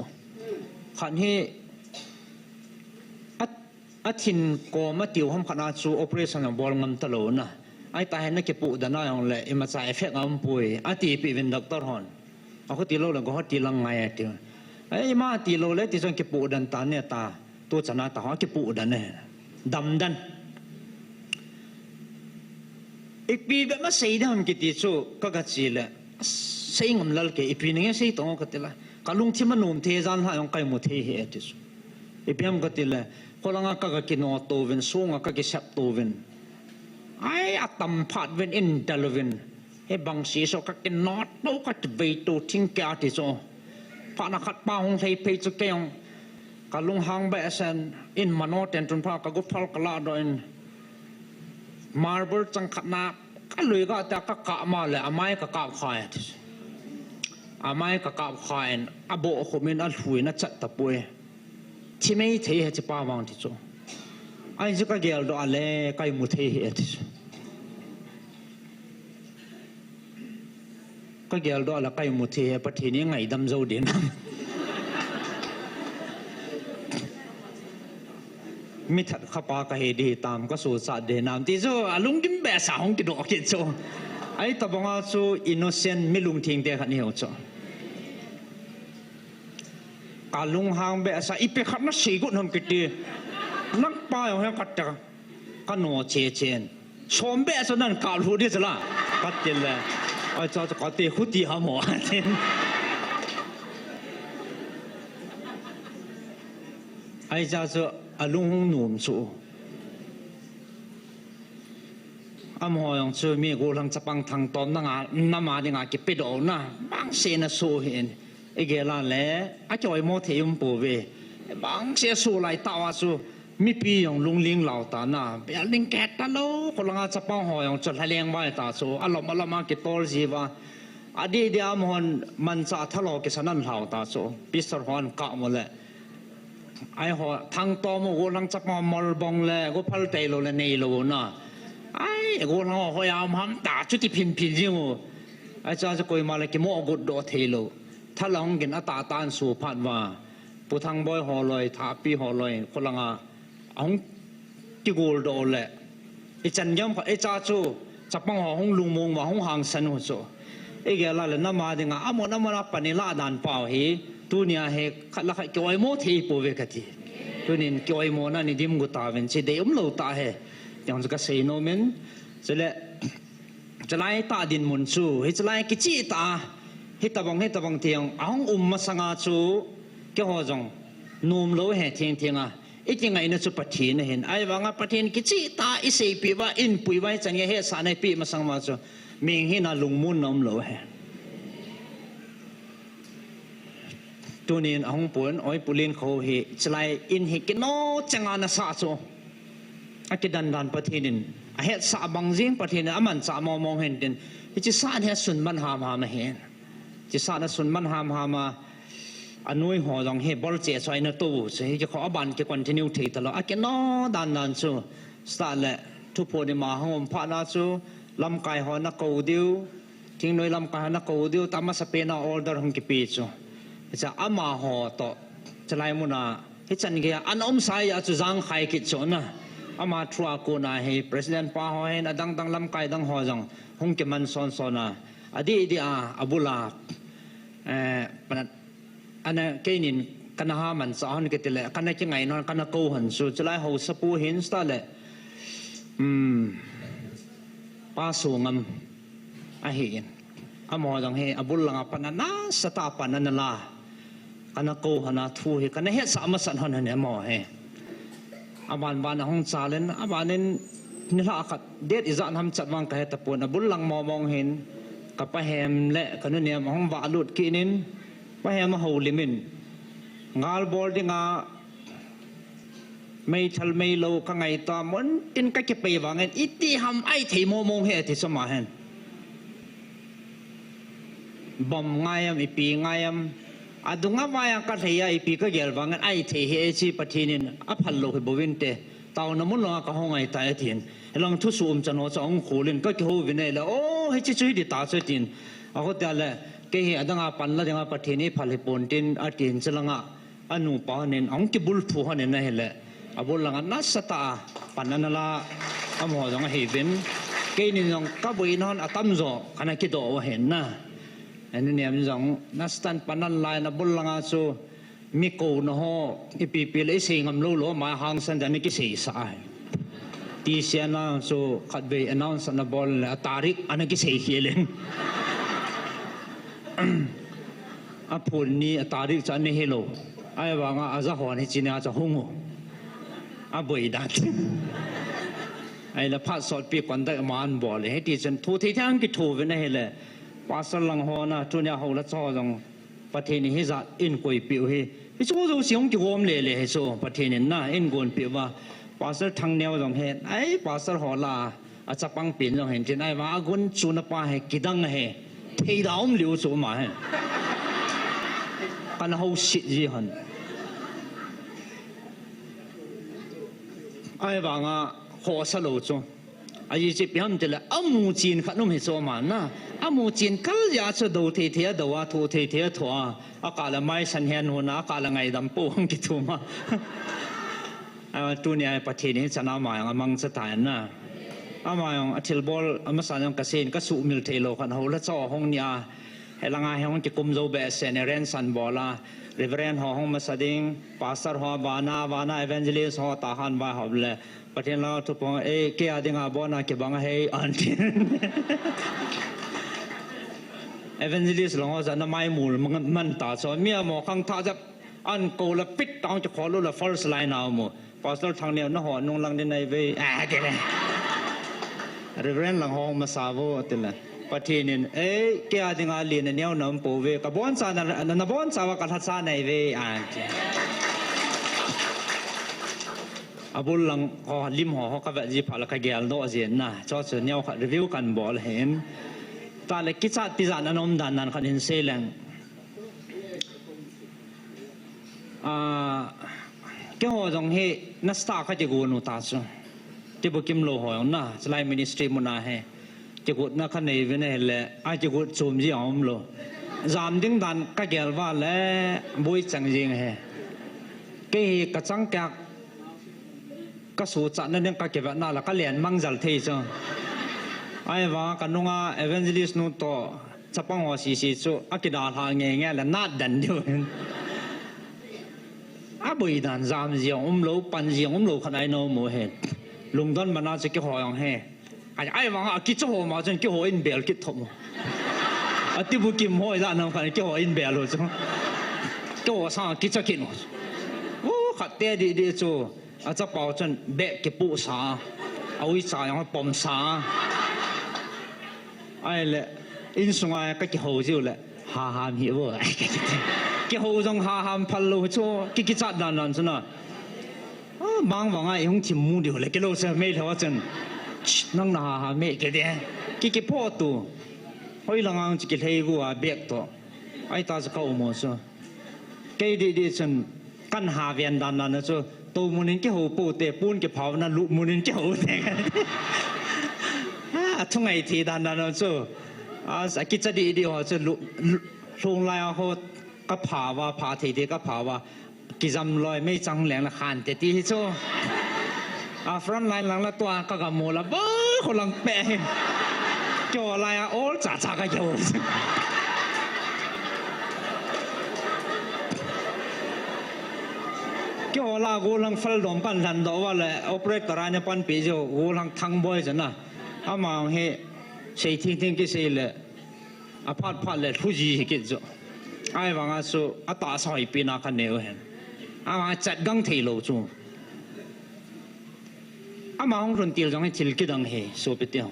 Khat hi a, athin kom atiu ham khat na chu operation a bol ngam ta lou na. Ai ta hen na kipu dan a jong le imacha effect a um pui. Ati pi vin doctor hon. Aho ti lou le, go ti lang ngai ati. Ai, ima ti lou le, ti chang kipu dan ta ne ta. Tu chana ta ho kipu dan ne. Dam dan. Ipi be ma sei dam kiti chu, ka ga chi le. Sei ngam lal ke, ipi nge sei tong ka ti la. Ka lungthim a nom thei jan ha jong kai mu thei hi ati chu. Ipi ham ka ti le. Kholanga ka ga kinoto vin, sunga ka kisep to vin. Ai, atam phat vin in dal vin. He bang si so ka kinoto ka vei to thing kya ti so. Phat na khat pa hung lhei phei chu kei jong. Ka lunghang be san in mano ten tun pha ka gu phal ka la do in. Marble chang khat na ka lui ka ta ka ka ma le amai ka ka khai. Amai ka ka khai in abo khu min a lhui na chat ta pui. Thi mei thei he chi pa mang ti chu. Ai chu ka gel doh a le, kai mu thei he ti chu. Ka gel doh a le, kai mu thei he Pathen in ngaidam jo ding nam. Mi that kha pa ka he di tam, ka su sa di nam. Ti chu, a lungkim be sa hung kidoh kit chu. Ai tabanga chu innocent mi lungthim te khat ni ho chu. Ka lunghang be sa ipi khat na sei gu nam kiti. Nang pa jong he khat ta. Ka no che chen. Som be sa nan ka lu di sala. Ka ti le. Ai cha cha ka ti khu ti ha mo. Ai cha chu a lunghung nom chu. Amaho jong chu mi gollhang chapang thangtom na nga, nama dinga kipe doh na, bangse na su hin. I gel a le, a kioimo thei um pouve. Bangse su lai tah a chu, mipi jong lungling lau ta na, building ke ta lou, kholanga chapang ho jong chu lhaleng vai ta chu, alom alom a kitol ji va. Adi di amahon manchah thalo kisan an hlau ta chu, pastor hon ka mo le. Ai ho, thangtom u, gollhang chapang mol bong le, go phal tei lou le nei lou na. Ai, gollhang ho, hoi am ham ta, chuti phin phin jing u. Ai cha cha koima le kimo gut doh thei lou. Thalang gin ata tan su phat va. Pu Thangboi ho loi, Thapi ho loi, kholanga. Ahung kigol doh le. I chan gam khat, i cha chu, chapang ho hung lungmong va, hung hangsan u chu. I gel a le nama dinga, amon amon a pan i la dan pau hi, tunia hi, khat le khat kioimo thei pouve ka ti. Tunin kioimo na ni dim gu ta vin chi dei um lou ta he. Tiang chu ka sei nom in, chule, chalai tah dinmun chu, hichalai kichih tah, hitabang, hitabang tiang, ahung um masanga chu, keiho jong, nom lou he thiang thiang a. I kingaina chu Pathen ahin. Ahivanga Pathen kichih tah i seipeh uva, in pui uva, i chan gei hetsahna i peh masang uva chu. Mihing hina lungmonna um lou ahi. Tunin ahung pon, oi Pu Linkho hi, chulai in hi kino chenga na sah chu. A kidan dan Pathen in, a hetsah bang jing Pathen in, a manchah mong mong hen tin. Hiche sah hi a sun man ham ham ahi. tisatna sun man hamham a, anoi ho jong hi bol che choi na to, chu hi kikho aban ki continue thei talou. Akino dan dan chu, start le, thuphon ima hung um phat na chu, lamkai ho na kou diu, thingnoi lamkai ho na kou diu, ta masapen a order hung kipe chu. Hicha amaho toh, chulai muna, hichan gei a ana um sa a chu jang khai kit chu na. Ama through a kona hi, President pa ho hin, adang dang lamkai dang ho jong, hung kiman son son a. Adih dih a, abul a, eh, panat, ana keinin kana ha man sa hon kiti le, kana kingai non, kana kou hon chu, chulai ho sapu hin start le, um, Pa Songam ahi in. Amaho jong hi, abul langa pan ana sa ta pan ana la. Kana kou hon a thu hi, kana hetsah masat hon hon amaho hi. Aban ban ahung chal in, aban in nilhah khat, date ijat ham chat vang kahe tapon, abul lang mong mong hin, ka pahem le ka nuniem ahung vahlut kit in, pahem ahoulim in, gal bol dinga, meithal meilou ka ngai ta, mun tin ka kipei vangin, iti ham ai thei mong mong hi ati chu ama hin. Bom ngai am, ipi ngai am. Adung a vai a ka thei a, ipi ka gel vangin, ai thei hi e chi Pathen in aphal lou hi bouvin te. Taona mun langa ka hung ngai tai atin. Hilang thusuh um chan ho chu ahung khol in ka kihou vin ahile, o, hichi chu hiti ta chu tin. Aho tia le, kei hi adang a pan la dinga Pathen in eiphal hi pon tin atin, chulanga. Anupa hon in, ahung kibulthu hon in ahile, abul langa nasatah a pan ana la, amaho jong ahi vin. Keinin jong ka boina hon atam jo, kana kidoh u ahin na. Anuniem jong, nasatah in pan ana la in abul langa chu, mi kouna ho, ipi pi le isei ngam lou lou, ama hangsan dan kisei sa ahi. Ti sia na chu khatvei announce ana bol le, a tarik ana kisei khel in. Aphun ni a tarik chu ana hilou. Ahivanga aja hon hichi nia chu hung u. Aboi dan. Ahile phat sotpi conduct ama ana bol le. Hiti chun thu thei thei kithu vin ahile. Pastor lang ho na tunia houla cho jong Pathen in hijat in koipeh u hi. Hichu jouse hung kigom le le hichu Pathen in na in gonpeh uva. Pastor Thangneo jong hi. Ai, Pastor ho la. Achapang pen jong hin tin ai va agun chuna pa hi kidang hi. Thei da um liu chu ama hi. Kana houset ji hon. Ahivanga khosa lou chu. Ajeh chu ipi ham tile amu chen khat um hi chu ama na. Amu chen kal jeh a chu do thei thei a do a, thu thei thei a thu a. Akah le maisan hian hon a, akah le ngaidam pou hung kithum a. A, tunia Pathen in chan ama jong amangcha tai na. Ama jong athilbol, amasa jong kasei in kasuhmil thei lou khat houla cho hung ni a. Helanga hi hung kikum jou behseh in, Reverend san bol a. Reverend ho hung masa ding, Pastor ho, vana, vana, Evangelist ho, tahan vai ho le. Pathen langa thuphon, ei, kei a dinga bona kibang ahi, anti. Evangelist lang ho jana maimul man, man ta chu. Mi amo khangthah jep, an kou le pit tang chu khol le first line a mo. Pastor Thangneo na ho nung lang din nai ve. Ah, kei le. Reverend lang ho masa vo, ti le. Pathen in, ei, kei a dinga len a neo na um pou ve. Ka boncha na, na, na boncha va ka lhacha nai ve, anti. Abul lang ho, lim ho, ho ka vet ji phat le ka geldoh jin na. Chu chu neo khat review kan bol hin. Tale kichat pi jat na nom dan dan khat hin sei leng. Ah, keiho jong hi nasatah a ka kigon u ta chu. Tibukim lou ho jong na, chulai ministry muna hi. Kigotna ka nei uvin ahile, a kigot chom ji a um lou. Jam ding dan ka gel uva le, boi chang jing ahi. Kei hi ka chang kei a, ka suhchatna ding ka kivetna le, ka len mang jal thei chu. Ahivang ka nunga evangelist nu toh, chapang ho sisi chu, akidalha nge nge le, nat den diu hin. Aboi dan jam ji a um lou, pan ji a um lou khat ai nom u hi. Lungdon mana chu keiho jong hi. Ai, ahivanga akicha ho ma chun keiho in bel kit thop mo. Atibukim ho ijat nam khat keiho in bel u chu. Keiho sang kicha kit mo. U khat te di di chu. Achapa u chun bag kipuh sa. Auicha jong pom sa. Ahile, insunga ka kihou jiu le. Haham hi vo. Kihou jong haham phal lou chu. Ki kichat dan dan chu na. Ah, bang vanga i hung thim mu diu le, kilou se mei lhou a chun. Ch, nang na ha ha mei ke de. Ki, ki pho tu. Hoi lang ang chu kilhei gu a bag toh. Ahi ta chu ka um u chu. Kei didi chun kan ha ven dan dan chu. Tou mun in kihou pou te, pun kiphau na lu mun in kihou te. A, a thungai thi dan dan chu. A, a kicha didi ho chu lu, lu, lhung lai a ho ka pha va, pha thei thei ka pha va. Kijam loi meichang leng la khan te ti hi chu. A front line lang la tua ka ga mu la ba ko lang pe hi. Kyo lai a ol cha cha ka yo. Kyo la go lang fal dom kan lan do va le operator a ne pan pi jo go lang thang boi jana. Ama he sei thing thing ki sei le. A phat phat le lhuji hi kit jo. Ahi vanga chu a tahsa hoipi na ka neu hen. Ama chat gang thei lo chu. Ama hung lhun til jong hi thil kidang hi, sopi te ho.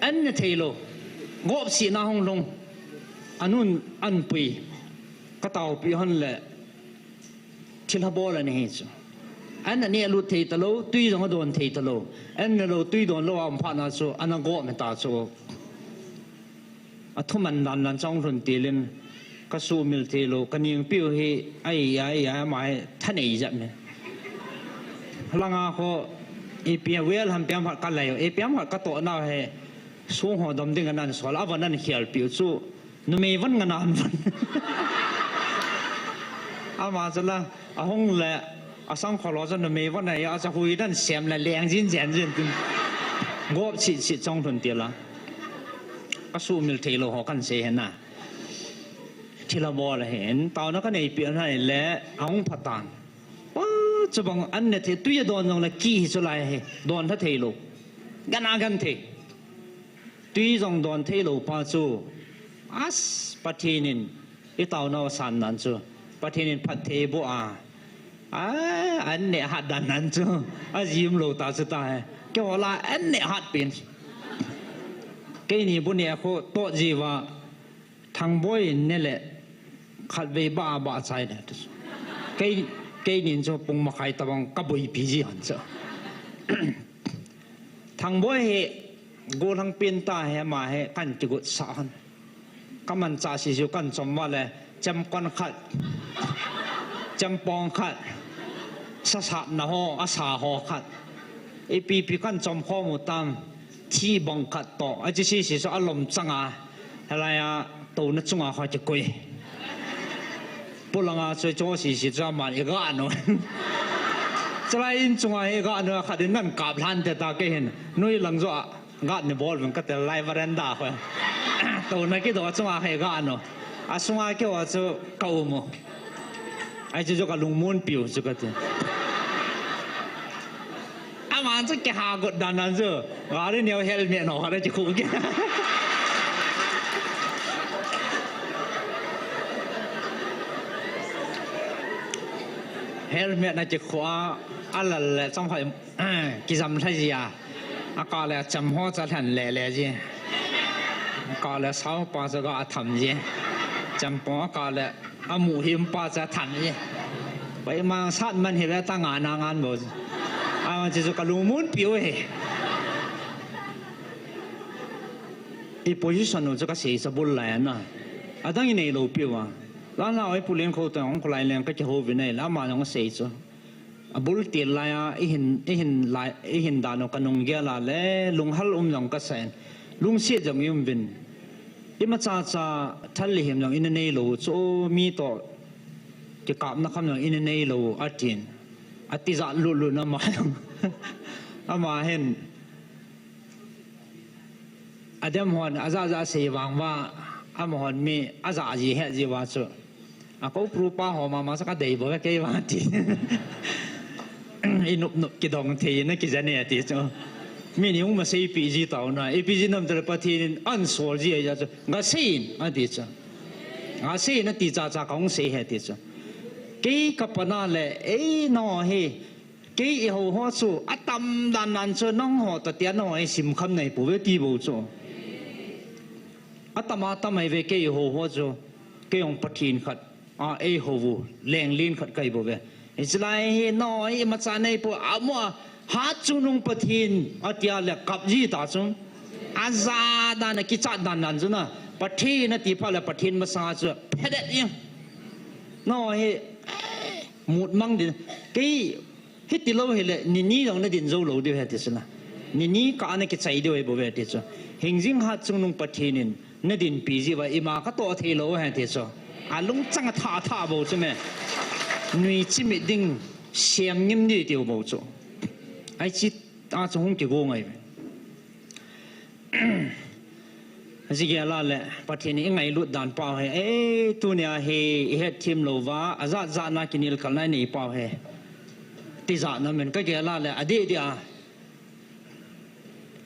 An ne thei lo. Gop si na hung lhung. Anun an pui. Ka taupi hon le. Thil ha bol ani hi chu. An ani a lut thei ta lo, tui jong a don thei ta lo. An ne lo, tui don lo a um phat na chu, ana gop me ta chu. A thuman dan dan chong lhun tilin, ka sumil thei lo, ka ningpiu hi, ai, ai, ai, ama hi, thanei jat me. Langa kho, ipi a wel ham piam hat ka lai, ipi ham hat ka to na he, sung ho dom ding anan sol, a van an khial piu chu, numei van nga nan van. Ama chu la, a hung le, a sang kholo chu numei van a, a cha hui dan sem le leng jin jen jin tin. Gop si si chong lhun tila. Ka sumil thei lo ho kan sei hena. Thil a bol a hin, tauna ka neipi a nai le, a hung phatan. Pa, chubang an ne thei, tui a don jong le ki hi chu lai hi, don tha thei lo. Gan a gan thei. Tui jong don thei lo pa chu. As, Pathen in, i tauna u san nan chu. Pathen in phat thei bo a. A, an ne hat dan nan chu. A jim lo ta chu ta he. Kei ho la an ne hat pin. Keini bu ne a kho to ji va. Thangboi in ne le khatvei ba a ba chai le. Kei, keinin chu pung makhai tabang ka boipi ji han chu. Thangboi hi gollhang pen ta he ma he kan kigot sa han. Ka mancha si ju kan chom va le chemkon khat. Chempong khat. Sasapna ho, asa ho khat. Ipi pi kan chom khom u tam. Thi bang khat to. A chi si si so a lom changa. Helai a, tona chunga kha kikoi. Pulanga choi cho si si cha man i ga no. Chalai in chunga he ga no kha din nan kap hlan te ta ke hin. Nui lang zo a ga ni bol veng ka tel lai veranda kho. Tona kido chunga he ga no. A sunga ke wa chu ka umo. Ai chu chu ka lungmon piu chu ka ti. Ama chu kiha got dan dan chu. Gari neo helmet no, gari chu khu ke. Helmet na chu khu a, a lal le chang phai, kijam thai ji a. A ka le cham ho cha than le le ji. A ka le sao pa cha ga a tham ji. Cham po a ka le A mu him pa cha than e. Pai mang sat man hi ve ta nga na ngan bo. A chi chu ka lungmon piu he. I position u chu ka sei sa bul lai na. Adang i nei lo piu a. La na oi pu leng kho ta ong ko lai leng ka ki ho vi nei la ma nong sei chu. A bul til lai a, i hin, i hin lai, i hin dan u ka nung gel a le, lunghal um jong ka sa in. Lungsiat jong i um vin. Imacha cha thal lihim jong i na nei lo, chu mi to kikapna kham jong i na nei lo, a tin. A ti ja lut lut na ma jong. Ama hin. Adem hon, a ja ja sei vang va, ama hon mi, a ja ji he ji va chu. A ko pru pa ho mama sa ka dei bo kei va ti. I nup nup kidong thei na kija ne ti chu. Mi ni ung ma sei pi ji tau na. I pi ji nam tele Pathen in an sol ji a chu. Nga sei in a ti chu. Nga sei na ti cha cha ka ung sei he ti chu. Kei ka pa na le ei no he. Kei i ho ho chu a tam dan nan chu nong ho ta tia no he sim kham nei pu ve ti bo chu. A tam a tam ai ve kei i ho ho chu. Kei ong Pathen khat. A, ei ho vu, leng lin khat kai bo ve. Ichilai hi, no, imacha nei po, a mo, ha chu nung Pathen, a tia le kap ji ta chu. A ja dan, a kichat dan dan chu na. Pathen nati phat le Pathen masanga chu phedet jeng. Nangho hi mut mang ding. Kei hiti lou hile, ni ni jong nadin jou lou diu ahi ti chu na. Ni ni kah a nakichai diu ahi bou ve ti chu. Hingjing hat chungnung Pathen in nadinpi jeh uva ima katoh thei lou ahi ti chu. Alungchang athah thah bou chu me. Nui chimit ding sem ngim di tiu bou chu. Ahi chu ta chu hung kigo ngai ve. Ajeh gel a le, Pathen in ingailut dan pau hi, ei, tunia hi ihet them lou va, ajat jat na kinelkal na inei pau hi. Tijat na men kagel a le, adeh deh a.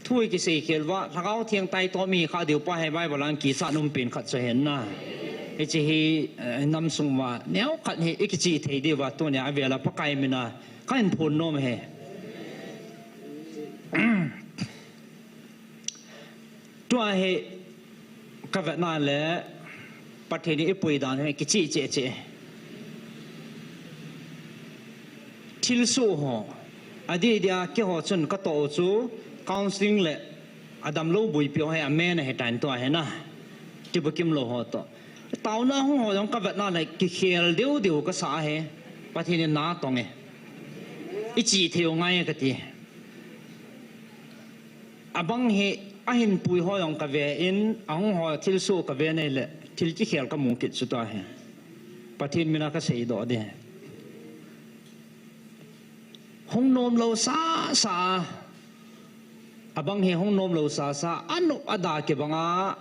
Thu ikisei khel uva, Lhagao Theng taitom ihi kha diu pa hi Bible a kichat um pen khat chu ahi na. Hiche hi, eh, nam sung uva, neo khat hi ikichih thei diu va, tunia avel a Pakai min a, kahin phon nom e. Tua hi kavetna le Pathen in eipui dan hi kichih cheh cheh. Thilsoh ho, adeh deh a keiho chun katoh u chu counselling le adamlou buipi ho hi amen ahi tan tua hi na. Kibukim lou ho toh. Taona hung ho jong kavetna le kikhel deu deu kasa ahi. Pathen in natong e. Ichih thei u ngai e kati. Abang hi ahin pui ho jong kave in, ahung ho thilsoh kave nei le, thil kikhel kamu kit chu tua hi. Pathen min a kasei doh ding. Hung nom lou sasa. Abang hi hung nom lou sasa, anop ada kibang a,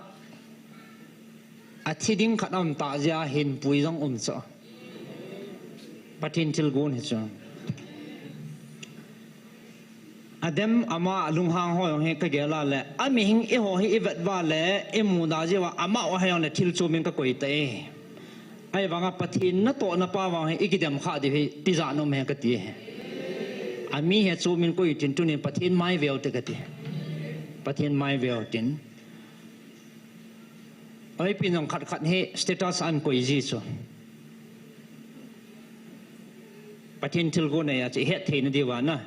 athi ding khat aum tah jeh a hin pui jong um chu. Pathen thilgon hi chu. Adem ama alunghang ho jong hi kagel a le, amihing eiho hi ivet uva le, imu da jeh uva, amaho hi jong le thil chom in kakoi tai. Ahivang a Pathen natohna pa vang hi ikidem kha diu hi tijat nom e kati. Ami hi chom in koi tin tunin Pathen mai veu te kati. Pathen mai veu tin. Ahi pen jong khat khat hi status a ahin koi ji chu. Pathen thilgon ahi a chu ihet thei na diu va na.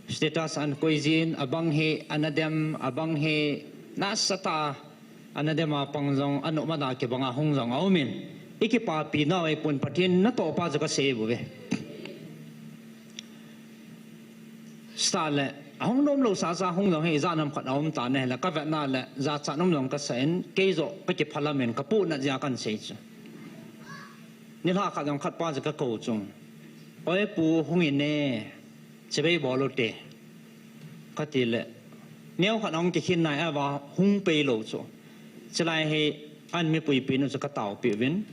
Status a ahin koi jin, abang hi ana dem, abang hi nasatah a ana dem a pang jong, anop ada kibang a hung jong aum in. Ikipapi nau ahipon Pathen natoh pa chu kasei bou ve. Sita le, ahung nom lou sasa hung jong hi ijat nam khat aum tan ahile, kavetna le, jachat um jong kasa in, kei joh kakiphalam in, kapohnat jeh a kahin sei chu. Nilhah khat jong khat pa chu kakou chu. Oi pu hung in e, chibai bol u te. Kati le, neo khat ahung kikhin nai a va hung pei lou chu. Chulai hi, ahin mi puipi nu chu kataopi uvin.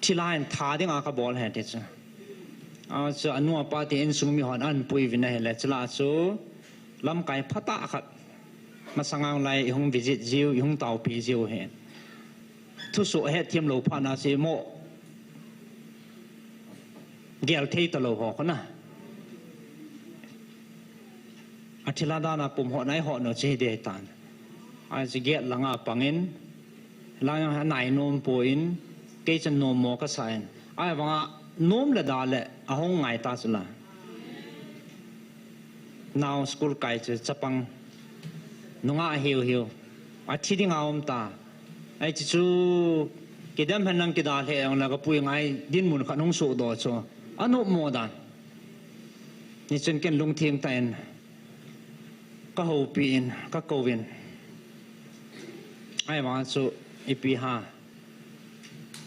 Thilha in tha dinga kabol ahi ti chu. A chu anu apa te insung mihon ahin pui uvin ahile, chulai chu lamkai phatah khat. Masanga lai ihung visit jiu, ihung taopi jiu hi. Thusoh hetthem lou phat na chu imo gel thei talou ho kona. Athilha dan a pum ho nai ho no chu hi ding tan. Ahi chu gate langa pangin, lang jong anai nom pon, kei chun nom mo kasa in. Ahivanga nom le da le ahung ngai ta chu la. Nao school kai chu chapang. Nungah hiu hiu. Athi dinga um ta. Ahi chu chu kidem hen lang kida lheh jong le kapui ngai dinmun khat hung sohdoh chu. Anop mo dan. Hichun ken lungthim tah in. Kahoupi in, kakou in. Ahivang chu ipi ham.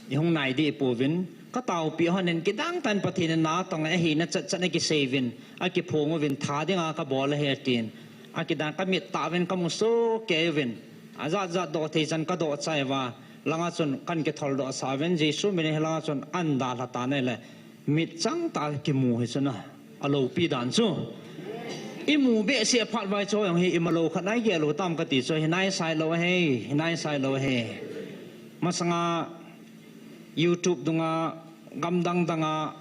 Ihung nai deh pouvin. Kataopi hon in kidang tah in Pathen in natong e, ahina chatchat in akisei uvin. Akiphong uvin, tha dinga kabol ahi tin. Akidang kamit tah uvin kamu sohkei uvin. Ajat jat doh thei chan kadoh chai uva. Langa chun kahin kitholdoh sah uvin. Jesu min in hilanga chun ahin dalha tan ahile. Mit chang tah a kimu hi chu na, aloupi dan chu. Imu behseh phat uva chu jong hi ima lou khat nai gel u tam kati chu, hi nai sai lou ahi, hi nai sai lou ahi. Masanga YouTube dunga, gam dang danga,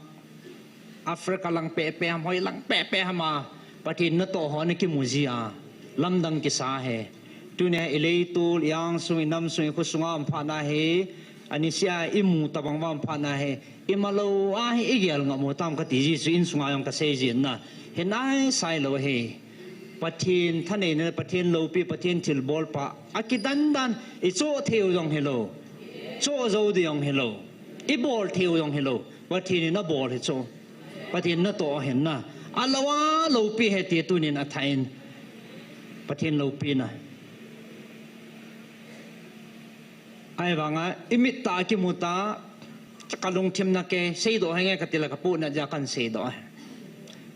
Africa lang pehpeh ham, hoi lang pehpeh ham a, Pathen natoh ho ana kimu ji a, lamdang kisa ahi. Tunia hi ileitol, iangsung, inamsung, ikhosunga um phat na hi, anisea imu tabang uva um phat na hi, ima lou a hi igel ngam u tam kati ji chu insunga jong kasei jin na. Hi nai sai lou ahi. Pathen thaneina, Pathen loupi, Pathen thilbolpa akidandan, ichoh theiu jong hilou, choh jou ding jong hilou, ibol theiu jong hilou, Pathen in abol hi chu. Pathen natoh ahin na. Alou a loupi ahi ti tunin athah in, Pathen loupina. Ahivanga imit tah a kimu ta, kalungthim na kei seidoh henge katile kapohnat jeh a kahin seidoh ahi.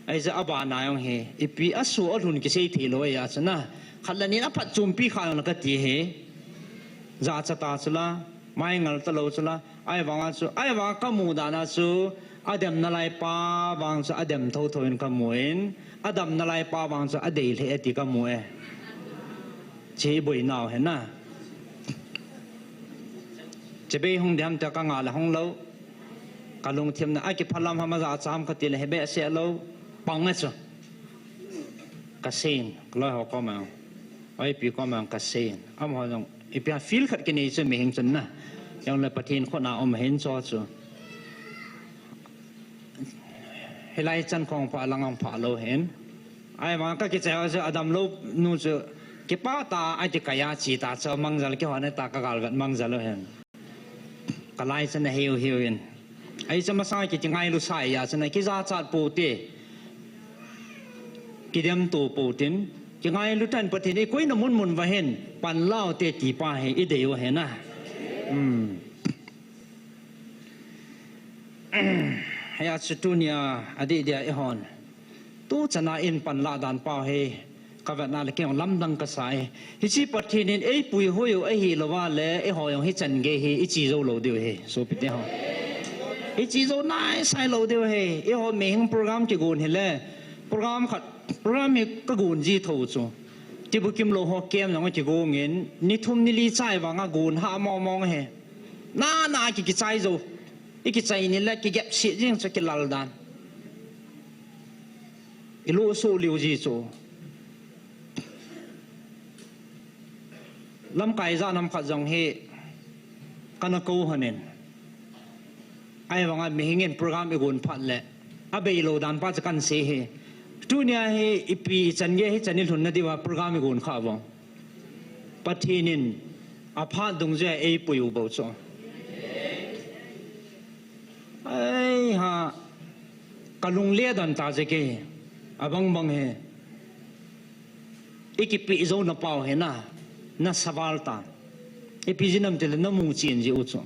Ahijeh a abana jong hi ipi asoh alhun kisei theilou ahi a chu na. Khat le ni in aphatchompi kha jongle kati hi. Jachat ta chula, maingal talou chula. Ahivanga chu, ahivanga kamu dan a chu, adem nalai pa vang chu adem thotho in kamu in, adam nalai pa vang chu adei lheh e ti kamu e. Hiche iboinau ahi na. Chibai hung ding ham tia kangah le hung lou. Kalungthim na akiphalam ham ajachat ham katile hibehseh lou. Pang e chu. Kaseiyin, kaloi ho koma, oipi koma kaseiyin. Amaho jong ipi ham feel khat kinei chu mihing chun na. Jongle Pathen khut a um ahin chu chu. Hilai chan khong pha lang ang pha lou hin. Ahivang kakichai ho chu adamlou nu chu kipah tah a akikai a che ta chu mangjal kihon ta kagalvet mangjal u hin. Kalai chan a hiu hiu in. Ahi chu masang a kiti ngailu sa ahi a chun akijachat pou te. Kidem to pou tin. Kingailu tan Pathen in koina mun mun uva hin panla u te ti pa hi idei u ahi na. Hmm. Hia chu tunia adih dia eihon. Tu chana in panlah dan pau hi kavetna le kei lamdang kasa e. Hiche Pathen in eipui hoi u ahilou va le eiho jong hichan gei hi iche jou lou diu ahi. Sopite ho. Iche jou naisai lou diu ahi. Eiho mihing program kigon hile. Program khat, program hi kagon ji tho chu. Tibukim lou ho kem jong kigong in. Ni thum ni li chai vanga gon ha mong mong ahi. Na na ki kichai jou. Ikichai ni le kigep si jing chu kilal dan. Ilu su liu ji chu. Lamkai ja nam khat jong hi kana kou hanin. Ahivanga mihing in program igon phat le. Abei lou dan pa chu kahin sei hi. Tunia hi ipi ichan gei hichan ilhun na diuva program igon kha vong. Pathen in aphat dungjuia eipui u bou chu. Ai ha, kalung le dan ta je kei, abang bang he. Ikipe jou na pau he na, na saval ta. Ipi jinam tile na mu chen ji u chu.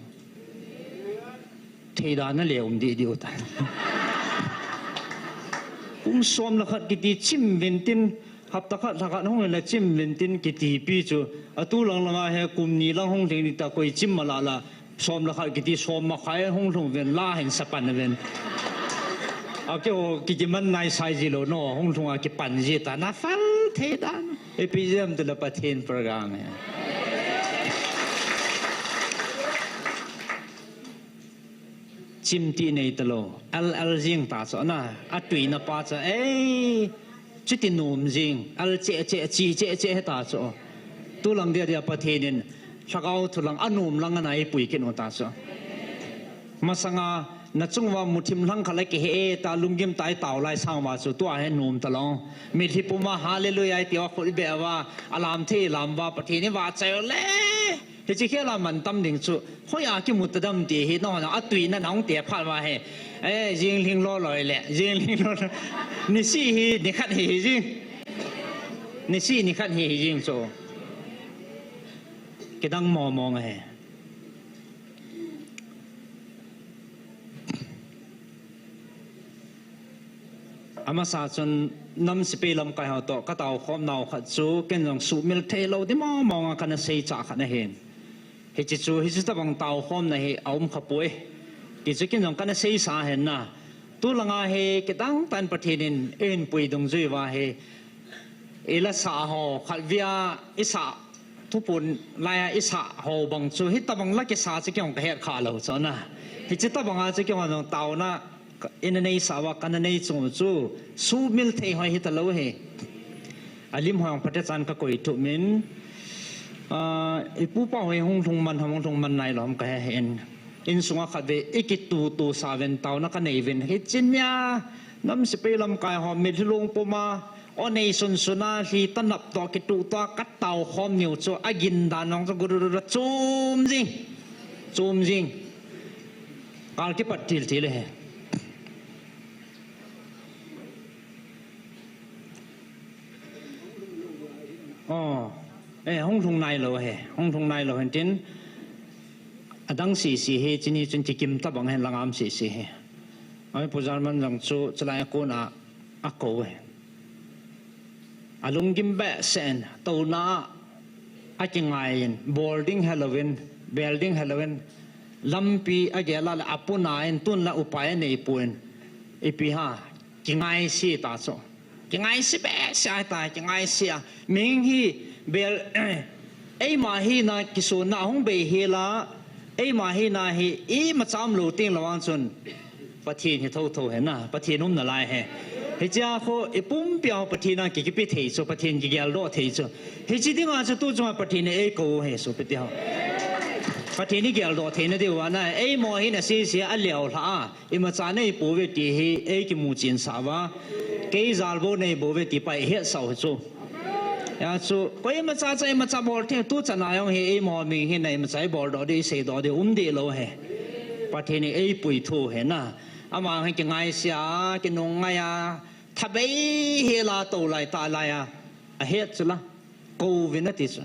Thei dan na le um di di u ta. Kum som le khat kiti chim vin tin, hapta khat, lha khat hung le chim vin tin kiti pi chu. Atu lang langa he kum ni lang hung lhing ni ta koi chim mala la. Som le khat kiti som ma khai hung lhung vin la hin sapan vin. A kei ho kiti man nai sai ji lou no hung lhung a kipan ji ta na fal thei dan. Ipi jam tu la Pathen program he. Chim ti nei talou, al al jing ta chu na, atui na pa chu, ei, chuti nom jing, al che che, chi che che he ta chu. Tu lang dia dia Pathen in, lhagao thu lang, anom lang ana eipui kit u ta chu. Masanga, na chung uva muthim lhang khat la kihe e ta, lunggim ta itao lai sang uva chu, tua he nom talou. Mitlhi puma, hallelujah, iti uva khut ibe uva, alam thei lam uva, Pathen in vachai u le. Hiche khel a man tam ding chu, hoi a kimu ta dam ti hi, no, no, atui na nong te phat ma he. Eh, jing lhing lo loi le, jing lhing lo loi. Ni si hi, ni khat hi, hi jing. Ni si, ni khat hi, hi jing chu. Kidang mo mo nga he. Amasa chun nam sepai lamkai ho toh katao khom nau khat chu ken jong sumil thei lou di mong mong a kana sei cha khat ahin. Hiche chu, hiche tabang tao khom na hi aum kha poi. Ti chu ken jong kana sei sa hen na. Tu langa hi kidang tan Pathen in, in pui dungjui uva hi. Ila sa ho, khat via, isa Thupun laiya isa ho bang chu, hitabang la kisa chu kei hong kahet kha lou chu na. Hiche tabang a chu kei hong taona ina nei sa uva kana nei chung chu, sumil thei hoi hita lou hi. Alim hoi hong pate chan kakoi thup in. Ah, ipu pa hoi hung lhung man ham, hung lhung man nai lou ham kahe in. Insunga khat ve, ikitu tu sa ven taona kanei ven. Hiche nia, nam sepai lamkai ho, mitlhi lung puma, O nei sunsun a hi tanap to kitu to ka tao khom niu chu a gin dan nong chu gururura chum jing. Chum jing. Kal kipat til til he. Oh, eh, hung lhung nai lo he, hung lhung nai lo hen tin, adang sisi he, chini chun kikim tabang hen langam sisi he. Ai pu German jong chu, chalai a kun a, a ko he. A lunggim behseh in, tona a kingai in, bol ding helovin, bel ding helovin, lampi a gel a le a puna in, tun la upai a nei pu in, ipi ha, kingai si ta chu. Kingaisi behseh ahitai, kingaisi a. Mihing hi bel, eima hina kisuna hung bei hi la, eima hina hi imacha umlou teng lou vang chun Pathen hi thotho he na, Pathen um nalai he. Hichea kho ipumpi a Pathen a kikipe thei chu, Pathen kigeldoh thei chu. Hiche dinga chu tu chunga Pathen in eikou he sopite ho. Pathen in geldoh theina diu vang a, eima hina sisi a leo lha a. Imacha nei pouve ti hi, ei kimu chin sah uva. Kei jal bou nei bouve ti pa i hetsah u hi chu. Hijeh chun, koimacha cha imacha bol thei, tuchan a jong hi eima Mihing hina imacha i boldoh diu, i seidoh diu, um deh lou he. Pathen in eipui thu he na. Ama hi kingaisi a, kinungngai a, thabei hi la tou lai ta lai a. Ahet chu la. Kou vin ati chu.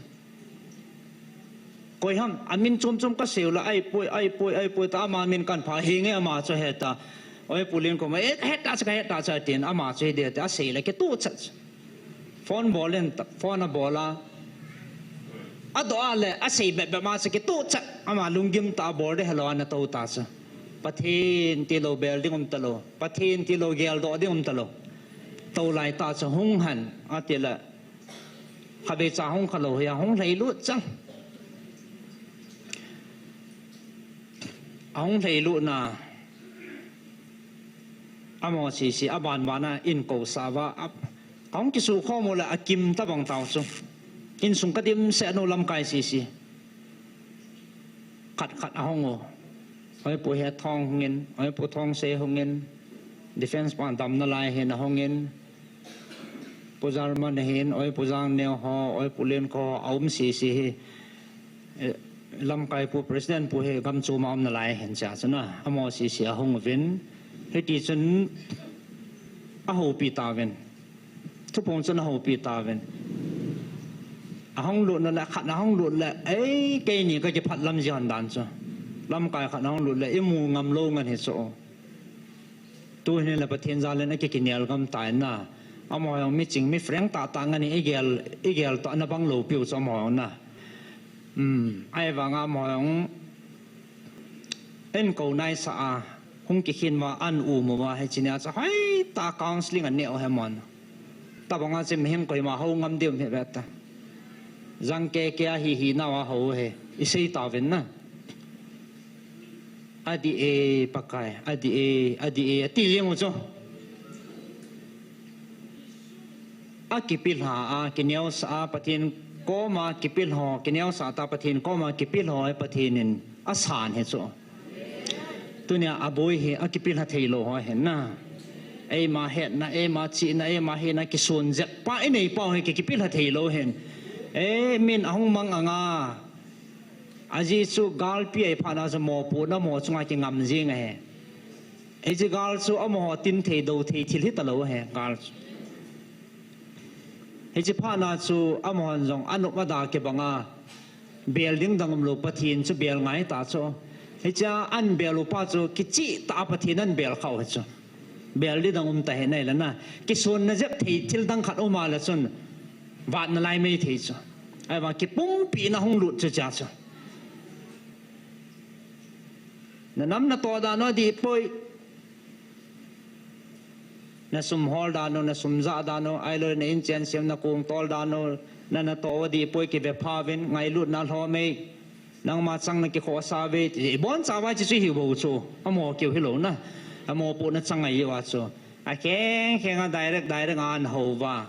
Koi ham, amin chom chom kasei u la, ahipoi, ahipoi, ahipoi, ta ama min kan pha, hinge ama chu heta. Oi, pu Len koma, eh, kahet ta chu, kahet ta chu, tin, ama chu hiding tia, asei le, kituh chat. Phone bol in, phone abol a. Adoh a le, asei bep bep ma chu, kituh chat. Ama lunggim tah a bol ding hilou, ana tou ta chu. Pathen tilou, bel ding um talou. Pathen tilou, geldoh ding um talou. Tou lai ta chu, hung hen, ati le. Khatvei cha hung khalou hi a hung lhailut chang. Ahung lhailut na. Amaho sisi, aban ban a, in kou sah uva, a, ahung kisu khom u le, akim tabang tau chu. Insung kadimset nu lamkai sisi. Khat khat ahung u. Oi pu Hethong hungin, oi pu Thongsei hungin, defense pa damna lai hin ahungin, pu German hin, oi pu Jangneo ho, oi pu Len kho, aum sisi hi, eh, lamkai pu president pu hi gam chom a umna lai hin cha chuna, amaho sisi ahung uvin, hiti chun ahoupi tauvin. Thupung chun ahoupi tauvin. Ahung lut na le, khat ahung lut le, ei, keini kakiphat lam jeh dan chu. Lamkai khat ahung lut le, imu ngam lou ngen hi chu. Tuhin le Pathen jal in akikinel gam tai na. Amaho jong miching, mi frank tah tah ngen hi igel, igel toh na bang lou piu chu amaho jong na. Um, ahivang a amaho jong in kou naisah a, hung kikhin uva, an um uva, hiche nia chu hoitah counseling anei u hi mon. Tabang a chu mihing koima hou ngam diu hi ve ta. Jang keke a hi hi nau a hou hi, isei tauvin na. Adih e, Pakai, adih e, adih e, ati jeng u chu. Akipilha a, kineosah a, Pathen koma kipilha, kineosah ta Pathen koma kipilha, Pathen in asan hi chu. Tunia aboi hi akipilha theilou ho hin na. Eima hetna, eima chihna, eima hina kisun jep pa inei pau hi ki, kipilha theilou hin. E, min ahung mang anga. Ajeh chu galpi ahi phat na chu mopohna mo chunga kingam jing ahi. Hiche gal chu amaho tin thei do thei thil hitalou ahi, gal chu. Hiche phat na chu amahon jong anop ada kibang a, bel ding dang umlou, Pathen chu bel ngai ta chu. Hichea an bel u pa chu kichih tah a Pathen an bel khah u hi chu. Bel ding dang um ta hi nai le na. Kisunna jep thei thil dang khat um a le chun vat nalai mei thei chu. Ahivang kipumpina hung lut chu cha chu. Na nam na toh dan u adih poi. Na sum hol dan u, na sum jah dan u, ahilou le na inchen sem, na kong tol dan u, na natoh u adih poi, kive pha uvin, ngailutna lhom e. Nangma chang na kikhohsah uve, ti iboncha uva hiche chu hi bou chu. Amaho keu hilou na. Amaho pohna chang ahi uva chu. Akheng kheng a direct, direct a ana hou uva.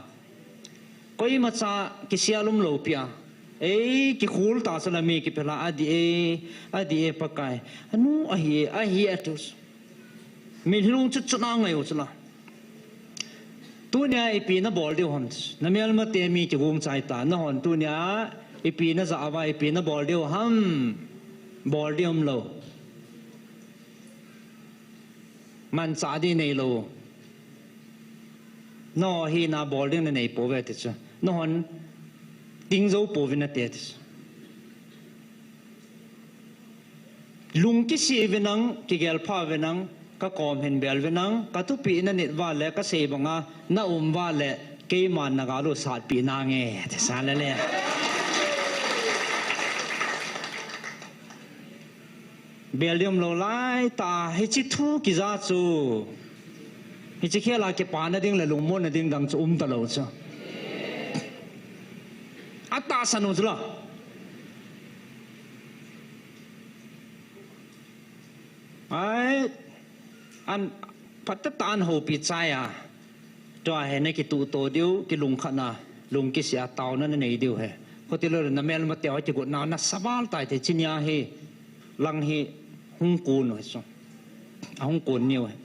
Koimacha kisel umlou pi a. Ei, kikhol ta chu la mi kipilha, adih e, adih e Pakai. Anu ahi e, ahi e ati u chu. Mitlhi lung chu chuna ngai u chu la. Tunia ipi nabol diu ham? Namelmate mi kigong chai ta. Nahon tunia ipi najah uva, ipi nabol diu ham? Bol ding umlou. Manchah ding neilou. Nahon hina bol ding nanei pouve ti chu. Nahon ding jou pouve nate ti chu. Lung kisih uvinlang, kigelpha uvinlang, kakom hin bel uvinlang, kathupi nanit uva le kasei banga naum uva le keiman nagal u satpi nange, ti sa le le. Bel ding umlou lai ta, hiche thu kija chu. Hiche khela kipana ding le lungmonna ding dang chu umtalou chu. Atahsan u chu la. Ai, an, phatah tah an houpi chai a. Tua hi nakituhto diu, kilungkhatna, lung kisih a taona nanei diu hi. Khutilou namelmate ho kigotna nasa val tai te, chunia hi lang hi hung kon u hi chu. Ahung kon niu hi.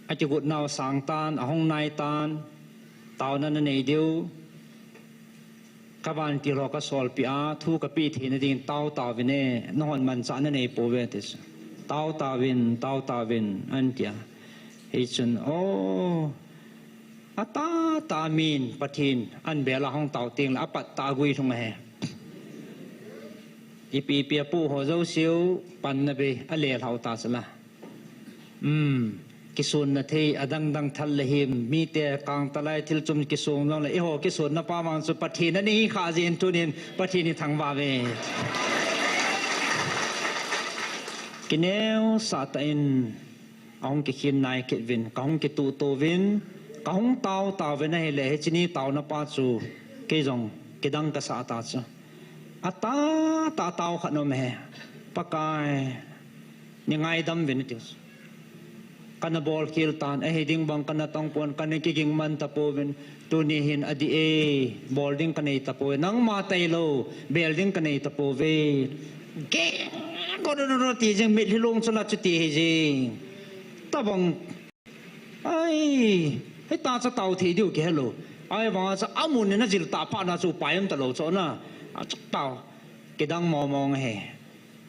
Akigotnau asang tan, ahung nai tan, taona nanei diu. Kavantil ho kasolpeh a, thu kapeh theina dingin tao taovin e, nahon manchah nanei pouve ti chu. Tao taovin, tao taovin, ahin tia. Hichun, o, atahtah a min Pathen ahin bel a hung tao tengle apattah a guilhung ahi. Ipi ipi apoh ho jouseu, panna bei, alelhau ta chu la. Um, kisonna thei, adangdang thal le him, mite kangtalai thilchom kisong jongle, eiho kisonna pa vang chu Pathen ana hikhah jeh in tunin Pathen ithangvah uve. Kineosah tah in ahung kikhin nai kit uvin, kahung kituhto uvin, kahung tao taovin ahile, hiche ni taona pa chu kei jong kidang kasah ta chu. Atahtah a tao khat nom ahi. Pakai, neingaidam uvin ati chu. Kana bolkhel tan, ahi ding bang kana tong pon, kana kiging man tapouvin, tuni hin adih e, bol ding kanei tapouve, nangma tailou, bel ding kanei tapouve. Geng, go do do do ti jing, mitlhi long chu la chuti hi jing. Tabang, ai, hita chu tao thei diu kihelou. Ahivanga chu amun in ajil tah phatna chu upai umtalou chu na. Achu tao, kidang mong mong ahi.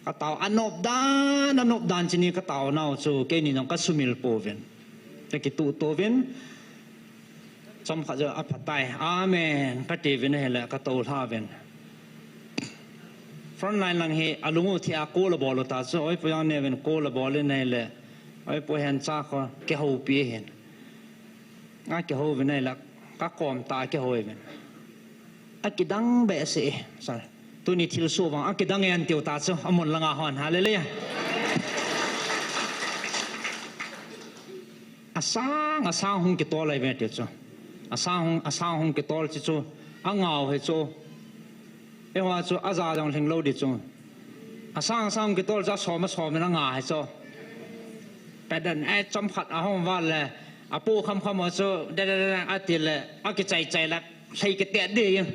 Katao anop dan, anop dan chuni kataonau chu keini jong kasumil pouvin. Kakituhto uvin. Chomkhat joh aphatai. Amen. Kati uvin ahile katoulha uvin. Frontline lang hi alung u thia call abol u ta chu, oipu jong neuvin call abol in ahile, oipu hen cha kho kihoupi ahin. Akihou uvin ahile kakom tah a kihou uvin. Akidang behseh e. Sir, tuni thilsoh vang akidang e ahin tiu ta chu, amun langa hon. Hallelujah. Asang, asang hung kitol ahi ve ti chu. Asang hung, asang hung kitol ti chu. Angao hi chu. Eiho chu aja jong lhinglou di chu. Asang, asang hung kitol chu asom, asom in anga hi chu. Patden, eh, chomkhat ahung val le. Apoh khamkham ho chu, de, de, de, de, ati le, akichai chai le. Lhei kitet ding.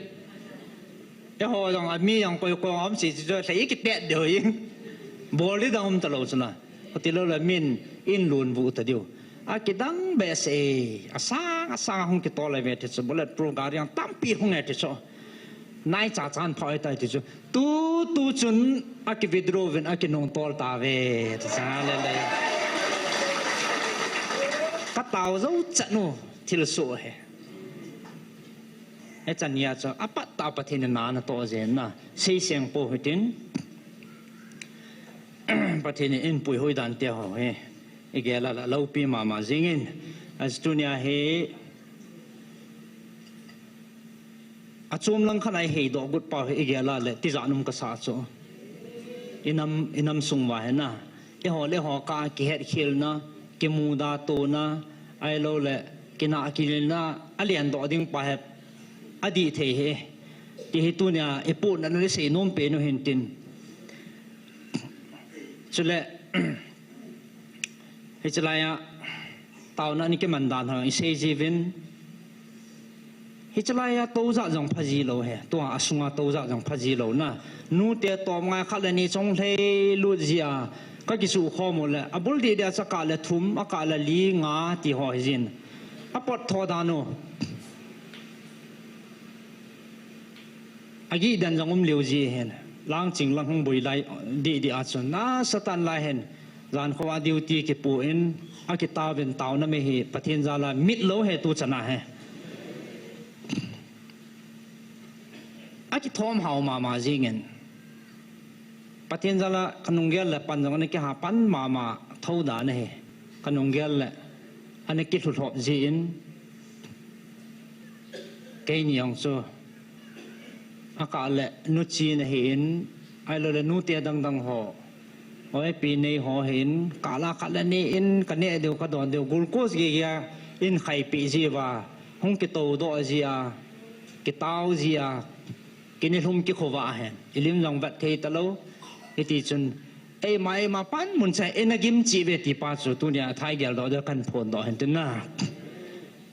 Eiho jong, ami jong koi kong um si chu lhei kitet ding. Bol di dang umtalou chu na. Khutilou le min in lun bu ta diu. Akidang behseh e, asang, asang hung kitol ahi ve ti chu, bullet proof gari jong tampi hung e ti chu. Naicha chan phah ahitai ti chu. Tu, tu chun aki withdraw uvin akinung tol tauve ti chu. Hallelujah. Katao jou chan u thilsoh ahi. Hichan nia chu apattah Pathen in na natoh jeng na. Seiseng pou hitin. Pathen in eipui hoi dan te ho hi igel a la loupi mama jingin. Achu tunia hi achom lang khat a iheidoh got pau hi igel a le tijat um kasa chu. Inam, inam sung uva hi na. Eiho le eiho kah a kihetkhelna, kimudatona, ahilou le, kinah kinelna, alen doh ding pa hi, adih thei hi. Ti hi tunia, ipohnat u le seinom pen u hintin. Chule, hiche laiya, taona in kiman dan ho, isei jiuvin. Hiche laiya toujat jong pha jilou hi. Tua asunga toujat jong pha jilou na. Nute tom ngai khat le ni chong lhei lut jia. Ka kisukhom u le, abul didi a chu akah le thum, akah le li, nga ti ho hi jin. Apot tho dan u. Agih dan jong um leu ji hin. Langching lang hung boi lai didi a chun. Nasatah in lai hin. Jan kho a duty kipu in, akitao vin taona mi hi, Pathen jal a mit lou hi tu chan a hi. Akithom hao mama jingin. Pathen jal a kanung gel le pan jong ana kiha pan mama tho dan ahi. Kanung gel le ana kilhu lhop jin. Keini jong chu. Akah le nuchi nahin. Ahilou le nute dang dang ho. Oi, pi nei ho hin, kah la kah la nei in, ka neh diu, ka don diu, glucose gei gei a, in khaipi ji uva, hung kitodoh ji a, kitao ji a, kinelhum kikhova hen. I lim jong vet thei talou, iti chun, eima, eima pan mun cha, ina gim chi ve ti pa chu, tunia thai geldoh deu kan phondoh hen tin na.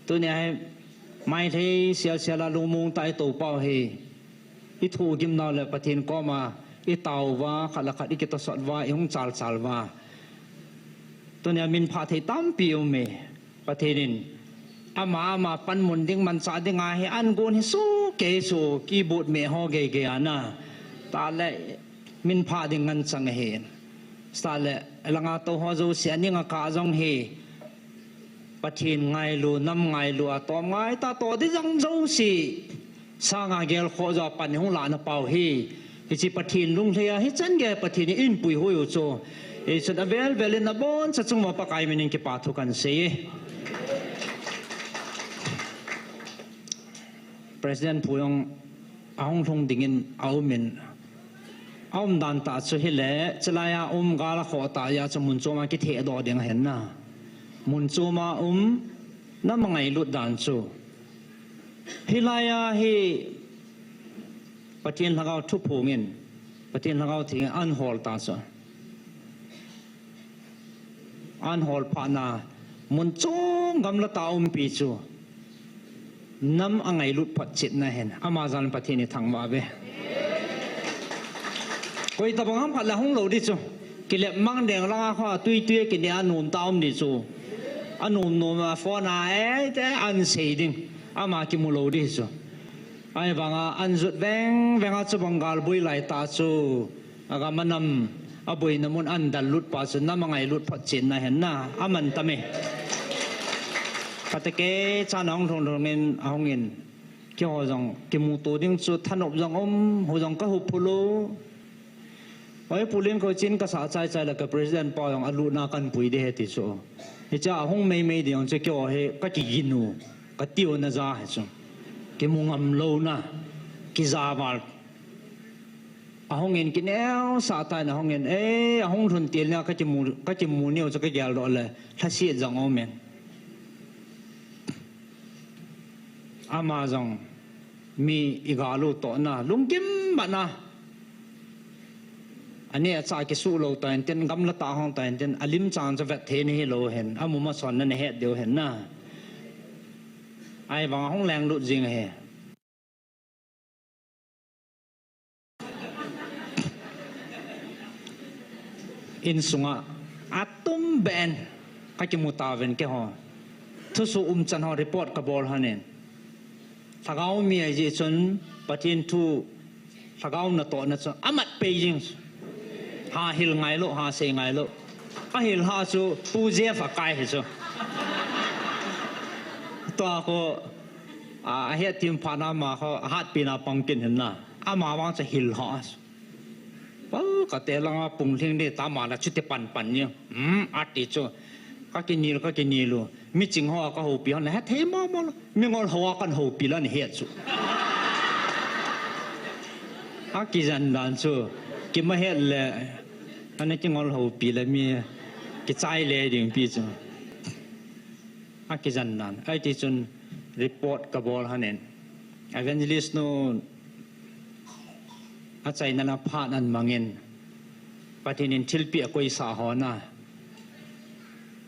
Tunia hi, maithei sial sial a lungmong tah i tou pau hi. I thugim nau le Pathen koma i tao uva, khat le khat i kitosot uva, i hung chal chal uva. Tunia minpha thei tampi um e. Pathen in ama ama panmun ding manchah ding ahi, an gon hi su kei su kibut me ho gei gei ana. Tah le minpha ding ngan chang ahi. Tah le langa tou ho jouse aning a kah jong hi. Pathen ngailu, nam ngailu, atom ngai tah toh di jang jouse. Sanga gel kho jo pan hung lahna pau hi. Hiche Pathen lunglhai a, hichan gei Pathen in pui hui u chu. Hichun avel vel in abon cha chung uva Pakai min in kipa thu kan sei e. President pu jong ahung lhung dingin aum in. Aum dan tah chu hile, chulai a um gal a khoh tah a chu mun chom a kithehdoh ding ahin na. Mun chom a um, nam a ngailut dan chu. Hilai a hi Pathen lhagao thuphong in, Pathen lhagao theng in an hol ta chu. An hol phat na, mun chom gamla tah a umpi chu. Nam a ngailut photchetna ahin, ama jal in Pathen i thangvah uve. Koi tabang ham khat la hung lou di chu. Kilep mang deng langa kho a tui tui a kineh a nom tah a um di chu. A nom nom a phone a, eh, te an sei ding. Ama kimu lou di chu. Ahivanga an jut veng veng a chubang gal boi lai tah chu. Agam a nam a boina mun an dallut pa chu nam a ngailut photchetna ahin na, aman tam e. Phatecha chan ahung lhung lhung in, ahung in. Keiho jong kimuto ding chu thanop jong um, hu jong ka hup phu lou. Oi, Pu Len koi chin ka sah chai chai le ka president pa jong alutna kan pui di ahi ti chu. Hiche ahung mei mei di jong chu keiho hi ka kigin u, ka tiu na ja hi chu. Kimu ngam louna, kija val. Ahung in kineo sah tan ahung in, eh, ahung lhun til nia ka kimu, ka kimu niu chu ka geldoh le, lhaset jong um in. Ama jong mi i gal u toh na, lunggim mah na. Aneh a cha kisuh lou ta in tin, gamla tah hung ta in tin, alim chang chu vet thei na hilou hen, amu masot na na het diu hen na. Ahivang ahung lenglut jing ahi. Insunga atum ben ka kimu tauvin keiho. Thusoh umchan ho report ka bol hon in. Lhagao mi ahi jeh chun Pathen thu lhagao natohna chu amat pei jing. Ha hil ngai lou, ha sei ngai lou. Ahil ha chu Pu Jeff akai hi chu. Tua kho, a, ahet thim phat na ama kho, ahatpi na pang kit hin na. Ama vang chu hil ha. Pal kate langa pung lhing di tama la chuti pan pan ni. Hmm, ati chu. Ka kinil, ka kinil u. Mi ching ho ka houpi hon le, hethei mama lo. Mi ngol ho a kan houpi la ni het chu. Akijan dan chu. Kima het le. Ana kingol houpi le mi kichai le ding pi chu. Akijan dan. Ahi ti chun report ka bol hon in. Evangelist nu achaina la phat an mang in. Pathen in thilpeh akoisah ho na.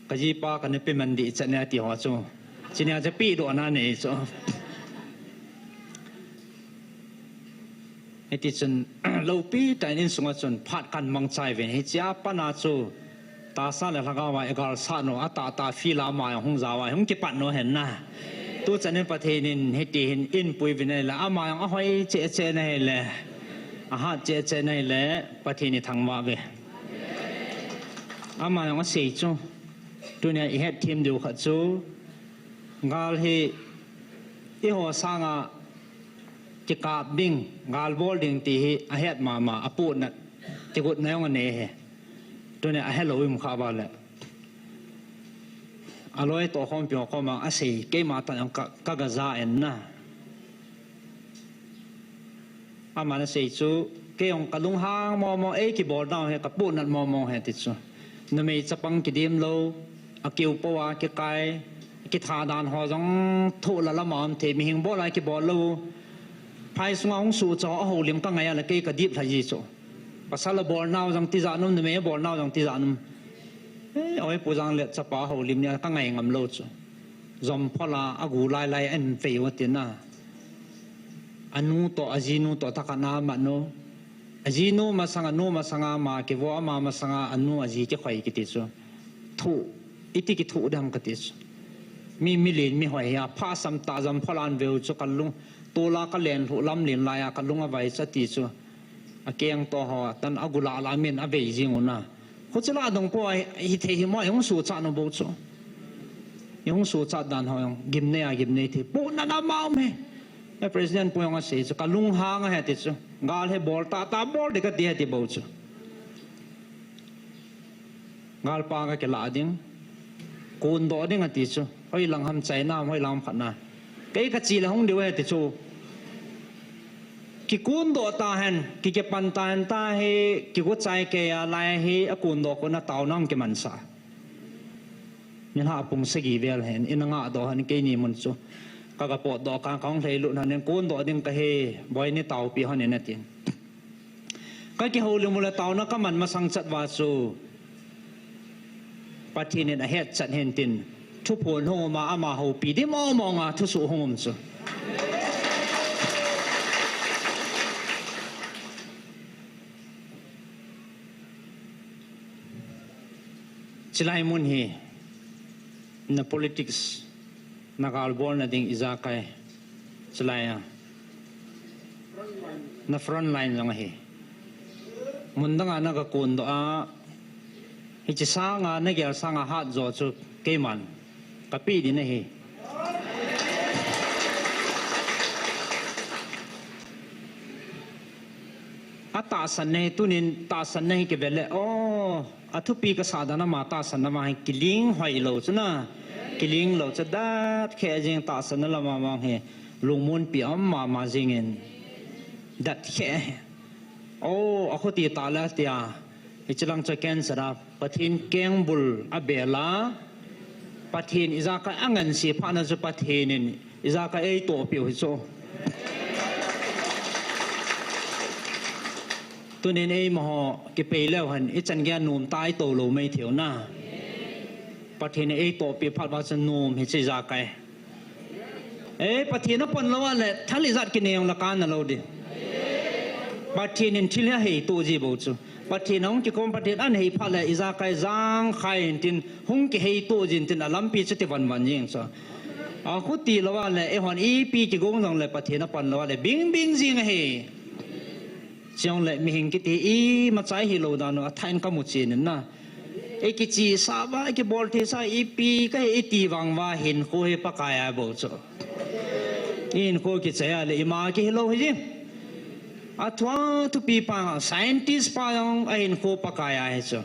Ka jipa ka nupi man dih chat ne ati ho chu. Chunia chu pehdohna nei chu. Hiti chun, lopi tah in insunga chun phat kan mangchai uvin. Hichea pat a chu tahsa le lhagao a i galsat u, atah tah field a ama jong hung jao a, hung kipat u hen na. Tuchan in Pathen in hiti hin eipui uvin ahile, ama jong ahoi cheh cheh in ahile, ahat cheh cheh in ahile, Pathen ithangvah uve. Ama jong asei chu, tunia i hetthem diu khat chu, gal hi eiho sanga kikap ding, gal bol ding ti hi ahet mama, apohnat, kigotna jong anei e. Tunia ahelou imu kha uva le, aloi toh khompi ho koma asei, keima tah jong ka, ka gaja en na. Aman asei chu, kei jong kalunghang mong mong, ei kibolnau hi kapohnat mong mong ahi ti chu. Numei chapang kidem lou, akeu pou a kikai, kitha dan ho jong thoh la lama um thei, mihem bol a kibol lou. Phai sunga hung suhcha ho ahoulim kangai a le kei kadip lha ji chu. Pasal abolnau jong tijat um, numei abolnau jong tijat um. Eh, oi Pu Janglep chapa houlim nia kangai ngam lou chu. Jomphol a agu lai lai ahin vei u ati na. Anu toh, ajinu toh thakhat na amat u. Ajinu masanga, anu masanga ama kivo, ama masanga anu aji kikhoi kiti chu. Thoh, iti kithoh dem kati chu. Mi, milen mihoi hi apha sam tah, Jomphol a ahin vei u chu kalung, tol a kalen lhuh lamlen lai a kalung avai chu ati chu. Akeng toh ho, atan agu lah lah min avei jing u na. Khuche lah dong pou a, hithei hi mo, ihung suhchat u bou chu. Ihung suhchat dan ho jong, gimnei a gimnei thei. Pohnat ama um e. Eh, President pu jong asei chu, kalunghang ahi ti chu. Gal hi bol tah tah bol ding kati ahi ti bou chu. Galpang kakilah ding. Kondoh ding ati chu. Hoilang ham China, hoilang ham khat na. Kei kache le hung diu ahi ti chu. Kikondoh tahen, ki, kipan tahen ta hi, kigo chai kei a lai hi, akondoh kon a taona hung kimansah. Nilhah pung sagi vel hen, ina ngahdoh hen, keini mun chu. Ka, kapotdoh kah, kahung lhailut hen, kondoh ding kahi, boi nei taopi hen, ina tin. Kakihoulim u le taona kaman masang chat uva chu. Pathen in ahetchet hen tin. Thuphon hung um a ama houpi ding mong mong a thusoh hung um chu. Chulai mun hi na politics, na gal bolna ding ijakai. Chulai a. Na front line jong ahi. Mun dang a na kakondoh a. Hiche sanga, nagel sanga hat jo chu keiman kapeh ding ahi. Atahsan na hi, tunin tahsan na hi kive le, o, athupi kasah dan ama tahsan na ma hi kiling hoilou chu na. Kiling lou chu dat khe jing tahsan na lama mang hi lungmonpi um mama jingin. Dat khe. O, akhuti tah le tia. Hiche lang chu cancer a. Pathen kengbul abel a. Pathen ijakai angansei phat na chu Pathen in ijakai eitohpeh u hi chu. Tunin eima ho kipei leu hen ichan geiya nom tah a itou lou mai thei u na. Pathen in eitohpeh phat uva chu nom hi chu ijakai. Eh, Pathen apan lou a le, thal ijat kinei jong le kana lou ding. Pathen in thil hi aheitoh ji bou chu. Pathen ahung kikom, Pathen ahin hei phat le, ijakai jangkhai in tin, hung kiheitoh jin tin, alampi chu ti van van jing chu. Akhuti lou a le, eihon ipi kigong jong le, Pathen apan lou a le, bing bing jing ahi. Chule mihem kiti hi imacha hilou dan u athah in kamu chen in na. Ikichesa uva, ikibol theisa, ipi kahi iti vang uva hinkho hi Pakai a bou chu. Ihinkho kichai a le ima kihilou hi ji. Athua thupi pa, scientist pa jong ahinkho Pakai a hi chu.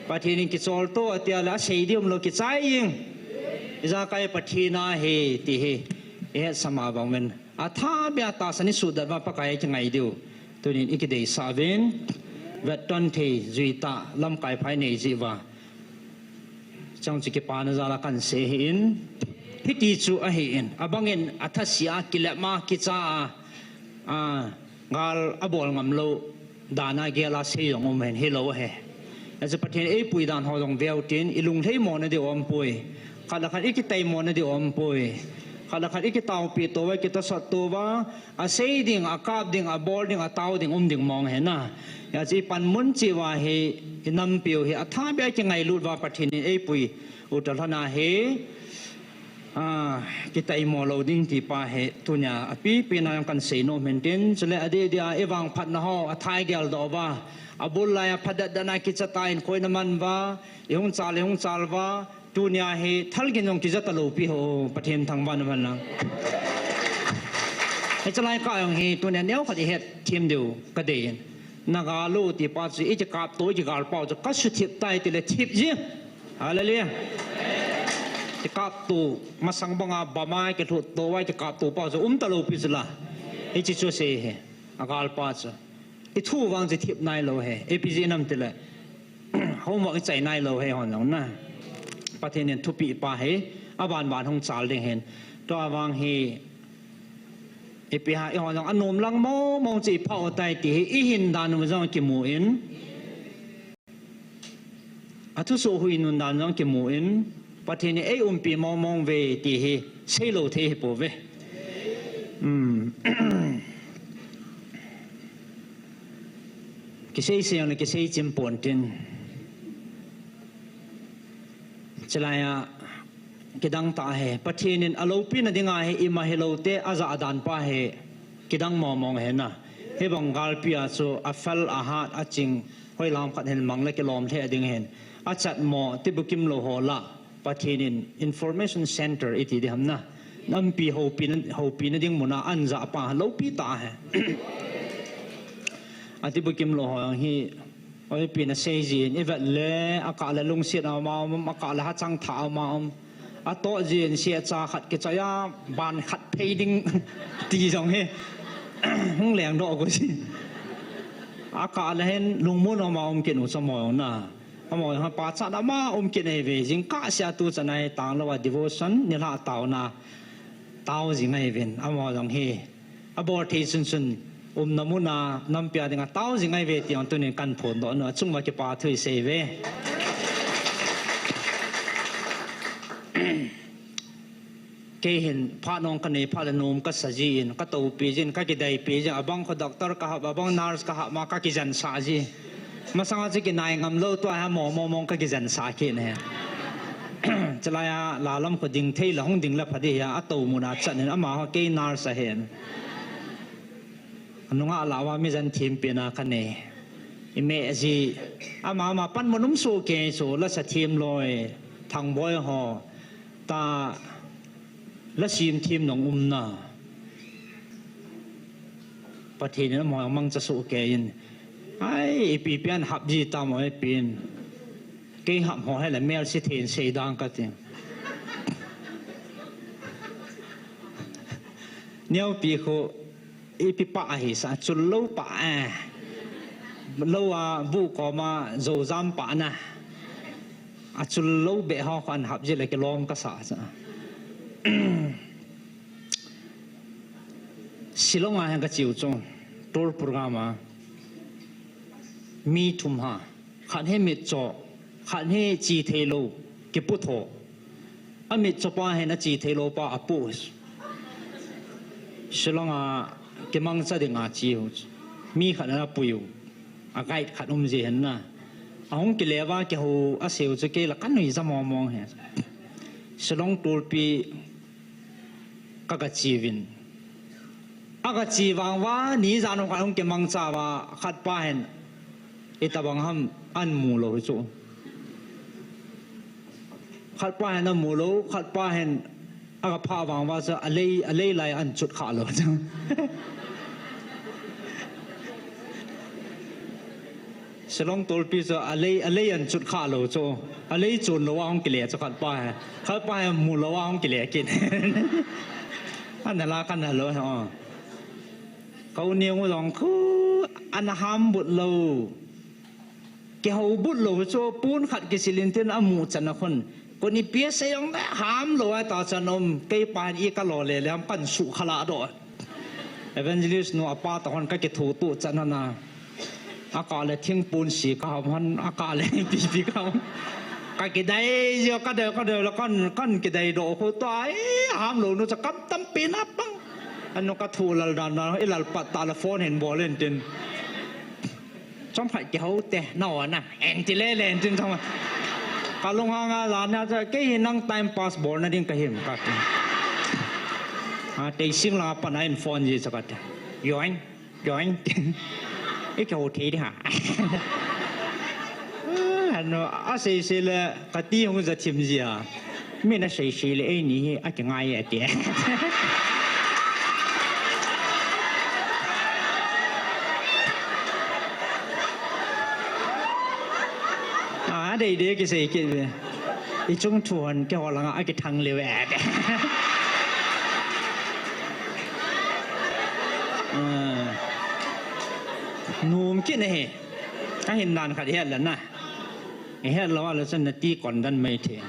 Pathen in kichol to ati a le asei ding umlou kichai jing. Ijakai Pathen a hi ti hi. Ihetsah ma bang uvin. Athah beh a tahsan isuhdat uva Pakai a kingai diu. Tunin ikideisah uvin, vetton thei, juitah, lamkai phai nei jeh uva. Chang chu kipana jal a kahin sei ahin, hiti chu ahin, abangin athase a, kilep a, kicha a, a, gal abol ngam lou, dan a gel a sei jong um hen, hilou ahi. Achu Pathen eipui dan ho jong veu tin, ilunglhai mona diu aumpoi. Khat le khat ikitaimona diu aumpoi. Khat le khat ikitaopi touva, ikitosot touva, asei ding, akap ding, abol ding, atao ding, um ding mong ahi na. Hijeh a panmun cheh uva hi, inampiu hi, athabeh a kingailut uva Pathen in eipui u toh lhon a hi, a, kitaimo lou ding ti pa hi, tunia apipi na jong kahin seinom in tin, chule adeh deh a ivangphatna ho, athai geldoh uva, abul lai a phadat dan a kicha tan koi na man uva, ihung chal, ihung chal uva, tunia hi thalgin jong kija talou pi ho, Pathen thangvah in umhen lang. Hiche lai kah jong hi, tunia neokhat ihet them diu kadei in. Naga lou ti pa chu, ikikap tou, ikigal pau chu, kasuthip tai tile thip ji. Hallelujah. Ikap tou, masang banga bama ikilhut tou, ikikap tou pau chu, um talou pi chu la. Hiche chu asei hi, agal pa chu. Ithu vang chu thip nailou hi, ipi jeh ham tile. Homework ichai nailou hi hon jong na. Pathen in thupeh pa hi, aban ban hung chal ding ahin. Tua vang hi, ipi ham, eihon jong anom lang mong mong chu iphah u tai ti hi, ihin dan u jong kimu in. Athusoh huinun dan jong kimu in, Pathen in eiumpi mong mong uve ti hi, seilou thei hi pouve. Um. Kisei sei jongle kisei chim pon tin. Chulai a, kidang tah hi, Pathen in aloupina dinga hi, ima hilou te, ajah dan pa hi, kidang mong mong ahi na. Hibang galpi a chu, afel, ahat, aching, hoilam khat hin mang le kilom lheh ding ahin. Achatmo, tibukim lou ho lah, Pathen in Information Center iti ding ham na. Nampi houpina, houpina ding mun a anjah pa, loupi tah ahi. Atibukim lou ho hi, Oi, ipi nasei jin, ivet le, akah le lungset a um a um, akah le hachang thah a um a um. Atoh jin, secha khat kichoi a, ban khat phei ding, ti jong hi. Hung lengdoh kou ji. Akah le hin, lungmon a um a um kit u chu amaho jong na. Amaho jong hi pachat a um a um kit ahi ve, jingkah seh a tuchan a hi tanglou a devotion, nilhah taona, tao jing ahi uvin, amaho jong hi. Abol thei chun chun, umna mun a, nampi a dinga tao jing ahi ve ti jong tunin kahin phondoh nom, achung uva kipa thu isei uve. Kei hin, phat nung kanei phat le nom kasa jin, katoupi jin, kakideipi jin, abang kho doctor kahap, abang nurse kahap ma, kakijen sah ji. Masang a chu kinai ngam lou tua hi, mong mong mong kakijen sah kit ahi. Chulai a, la lam kho ding thei la hung ding la pha ding ahi, atou mun a chan in, amaho kei nurse ahin. Anunga la uva mi jen thim pen a kanei. Imeh ji, ama, ama panmun um soh kei chu, la sa thim loi, Thangboi ho, ta, la sim thim nong um na. Pathen in amaho mangcha soh kei in. Ai, ipi pi an hap ji tam o ipi in. Kei hap ho hi la mel si thei in sei dang kati. Neopi khu, ipi pa ahi sa, chul lou pa, eh. Lou a, bu koma, jou jam pa na. Achul lou beh ho kho an hap ji le kilom kasa sa. Shillong a hin kache u chu, tour program a. Mi thum ha, khat hi mitcho, khat hi che thei lou, kipu tho. Amitcho pa hin ache thei lou pa apu. Shillong a kimangcha ding a che u chu. Mi khat ana pui u. A guide khat um ji hin na. Ahung kile uva kihou asei u chu kei la kanui ja mong mong hi. Shillong tulpi ka, kache uvin. Aga che vang uva, ni jan u khat hung kimangcha uva, khat pa hin, itobang ham, ahin mu lou hi chu. Khat pa hin amu lou, khat pa hin, aga phah vang uva chu, alei, alei lai ahin chut kha lou chu. Shillong tulpi chu alei, alei ahin chut kha lou chu. Alei chun lou a hung kile chu khat pa hi. Khat pa hi mu lou a hung kile kit. Ana la kana lou hi o. Ka u neo jong khu ana ham but lou. Kihou but lou chu pon khat kisil in tin amu chan a khun. Kon ipi asei jong le ham lou a ta chan um. Kei pa hin i ka lo le le ham kan su khala do. Evangelist nu apa toh hon ka kithutuh chan hon a. Akah le thingpon si ka ham hon, akah le pipi ka ham. Ka kidai jia, ka dai, ka dai la, kan, kan kidai doh khu tua, eh, ham lou nu cha kam tampi na pang. Anu ka thu lal dan dan, i lal pat ta la phone hin bol in tin. Chomkhat kihou te, na o na, en ti le le, en tin chom. Ka lunghang a la na cha, kei hi nang time pass bol na ding ka him ka ti. A, tei sing la pa na in phone ji cha ka ti. Yoin. Join. I kihou thei di ha. Ano, a sei sei le, ka ti hung ja thim jia. Min a sei sei le, eini hi, a kingai e ti. A, dei dei kisei kit ve. I chung thu hon keiho langa a kithang leu e. Ah. Nom kit na hi. A hin dan khat i het le na. I het lou a le chun na ti kon dan mai thei.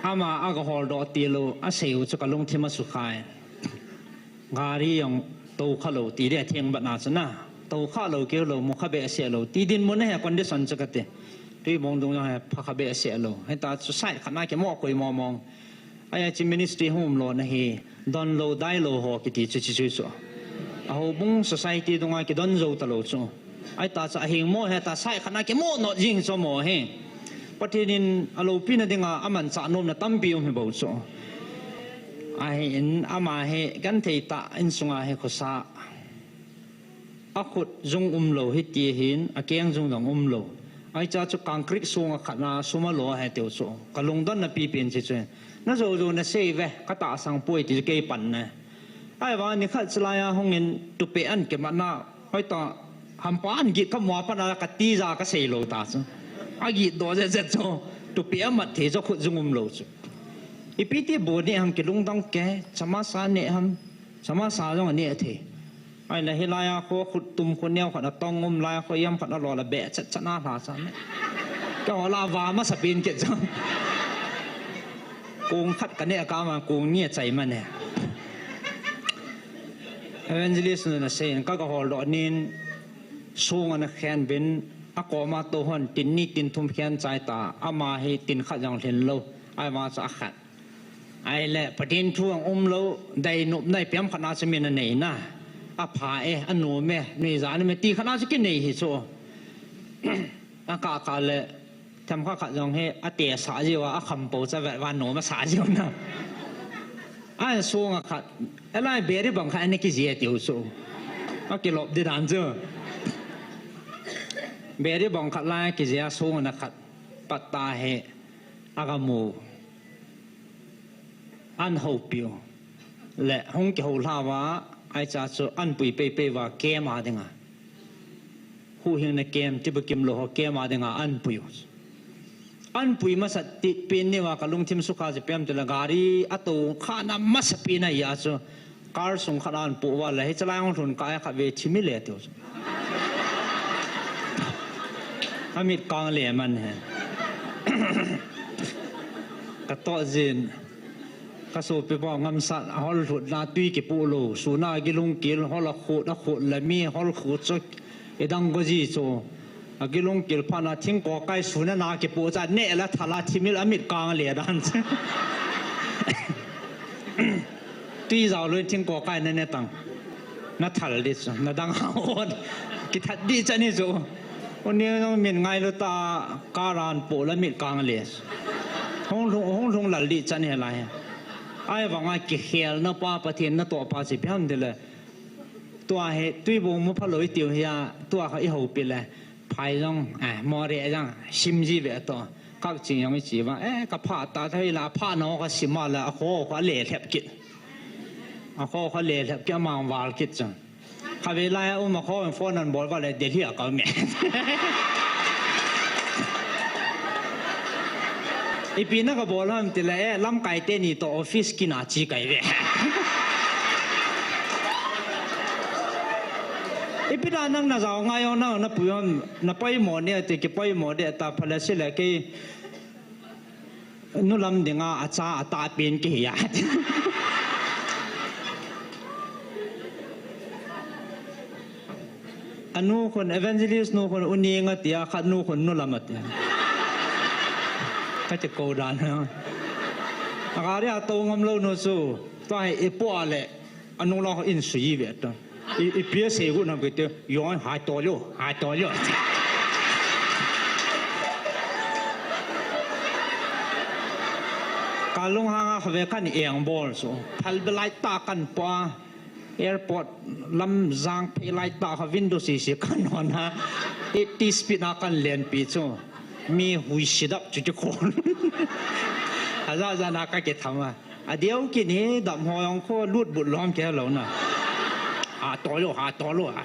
Ama a ka hol doh ti lou, a sei u chu ka lungthim a sukha e. Gari jong tou kha lou ti dia theng bat na chu na. Tou kha lou keu lou, mu kha behseh lou. Ti dinmun ahi condition chu ka ti. Tuibong dung jong hi pha kha behseh lou. Hita chu side khat na kimo koi mo mong. Ahi a chi ministry hung um lou na hi. Don lou, dai lou ho kiti chu chi chu chu. A houbung society dunga kidon jou ta lou chu. Ahi ta chu a hing mo hita side khat na kimo not jing chu mo hi. Pathen in a loupina dinga a manchah nomna tampi um hi bou chu. Ahin ama hi genthei tah insunga hi khosa. A khut jung um lou hiti hin, a keng jung jong um lou. Ahi cha chu concrete sunga khat na sum a lo ahi tiu chu. Ka lungdon na pipen chi chu. Na jou jou na sei ve, ka tahsang poi ti chu kei pan na. Ahi vang ni khat chulai a hung in tupe an kimat na. Hoi ta, hampa an git ka mu a pat na ka tija ka sei lou ta chu. A git doh jet jet chu. Tupe a mat thei chu khut jung um lou chu. Ipi ti bu neh ham kilungdong ke, chama sa neh ham, chama sa jong a neh thei. Ahi le hilai a khu khut tum khu neo khat a tong um lai a khu yam khat a lo la beh chat chat na hla sa neh. Ka ho la va masa pen kit chu. Kong khat ka neh ka ma kong ni a chai ma ne. Evangelist nu na sei in ka ka hol doh nin sung ana khen bin a koma to hon tin ni tin thum khen chai ta ama hi tin khat jong hlen lou ahi ma cha khat. Ahi le Pathen thu ang um lou dai nop nai piam khat na cha min a nei na. A pha e, a nom e, nui ja ni me ti khat na cha ki nei hi chu. A ka ka le Themkhat khat jong hi a te sa jiu a, a kham po cha vet van nom a sa jiu na. A sung a khat, a lai beri bang khat a ni ki jia tiu chu. A ki lop di dan chu. Beri bang khat lai ki jia sung a na khat pat ta hi a ka mu. An houpiu. Le hung kihou lhau va, ahi cha chu an pui pei pei va kem a dinga. Huhhingna kem, tibukim lou ho kem a dinga an pui u. An pui masat ti pen ni va ka lungthim sukha chi pem ti la gari a to kha na masa pen a ya chu. Car sung khat an pu va la hi chalai hung lhun ka kha ve thimi le tiu chu. A mit kang le man he. Ka to jin. Ka sopi pa ngamsat a hol lhut na tui kipu lou. Suna gilung kil hol a khut, a khut la mi hol khut chu. I dang go ji chu. A gilung kil pha na thing ko kai suna na kipu cha ne la thala thimil a mit kang le dan. Tui jao lou thing ko kai na ne tang. Na thal di chu, na dang ha on. Ki that di cha ni chu. O ni no min ngai lo ta ka ran po la mit kang le. Hung lhung, hung lhung lal di cha ni la he. Ahi vanga ki khel na pa Pathen na to pa chi pian de le. Tua hi, tui bong mu pha lou i tiu hi a, tua kha i houpi le. Phai jong, eh, mo re jong, sim ji ve to. Kak ching jong i chi va, eh, ka pha ta thei la, pha no ka sim a la, a kho kha le lhep kit. A kho kha le lhep kit, a mang val kit chang. Kha ve lai a um a kho phone an bol va le Delhi a kal me. Ipi na ka bol ham ti le, eh, lamkai te ni to office kina chi kai ve. Ipi da nang na jao ngai o na, na pui hon, na poimo ne ti ki poimo de ta pha le si le kei nu lam dinga a cha a ta pen ki hi a. Anu khun, evangelist nu khun, u Ning ati a, khat nu khun, nu Lam ati. Ka ti ko dan. A gari a to ngam lou nu chu, tua hi i po a le, anu la ho in sui ve ta. I, i pia se gu na ke te, yo, hai to lo, hai to lo. Ka lunghang a kha ve kan eng bol chu. Phal be lai ta kan po a. Airport lam jang phei lai ta kha window si si kan hon ha. Eighty speed a kan len pi chu. Mi hui si dap chu chu kon. A ja ja na ka ke tham a. A deu kin hi dam ho yong kho lut but lom ke lo na. Ha to lo, ha to lo, ha.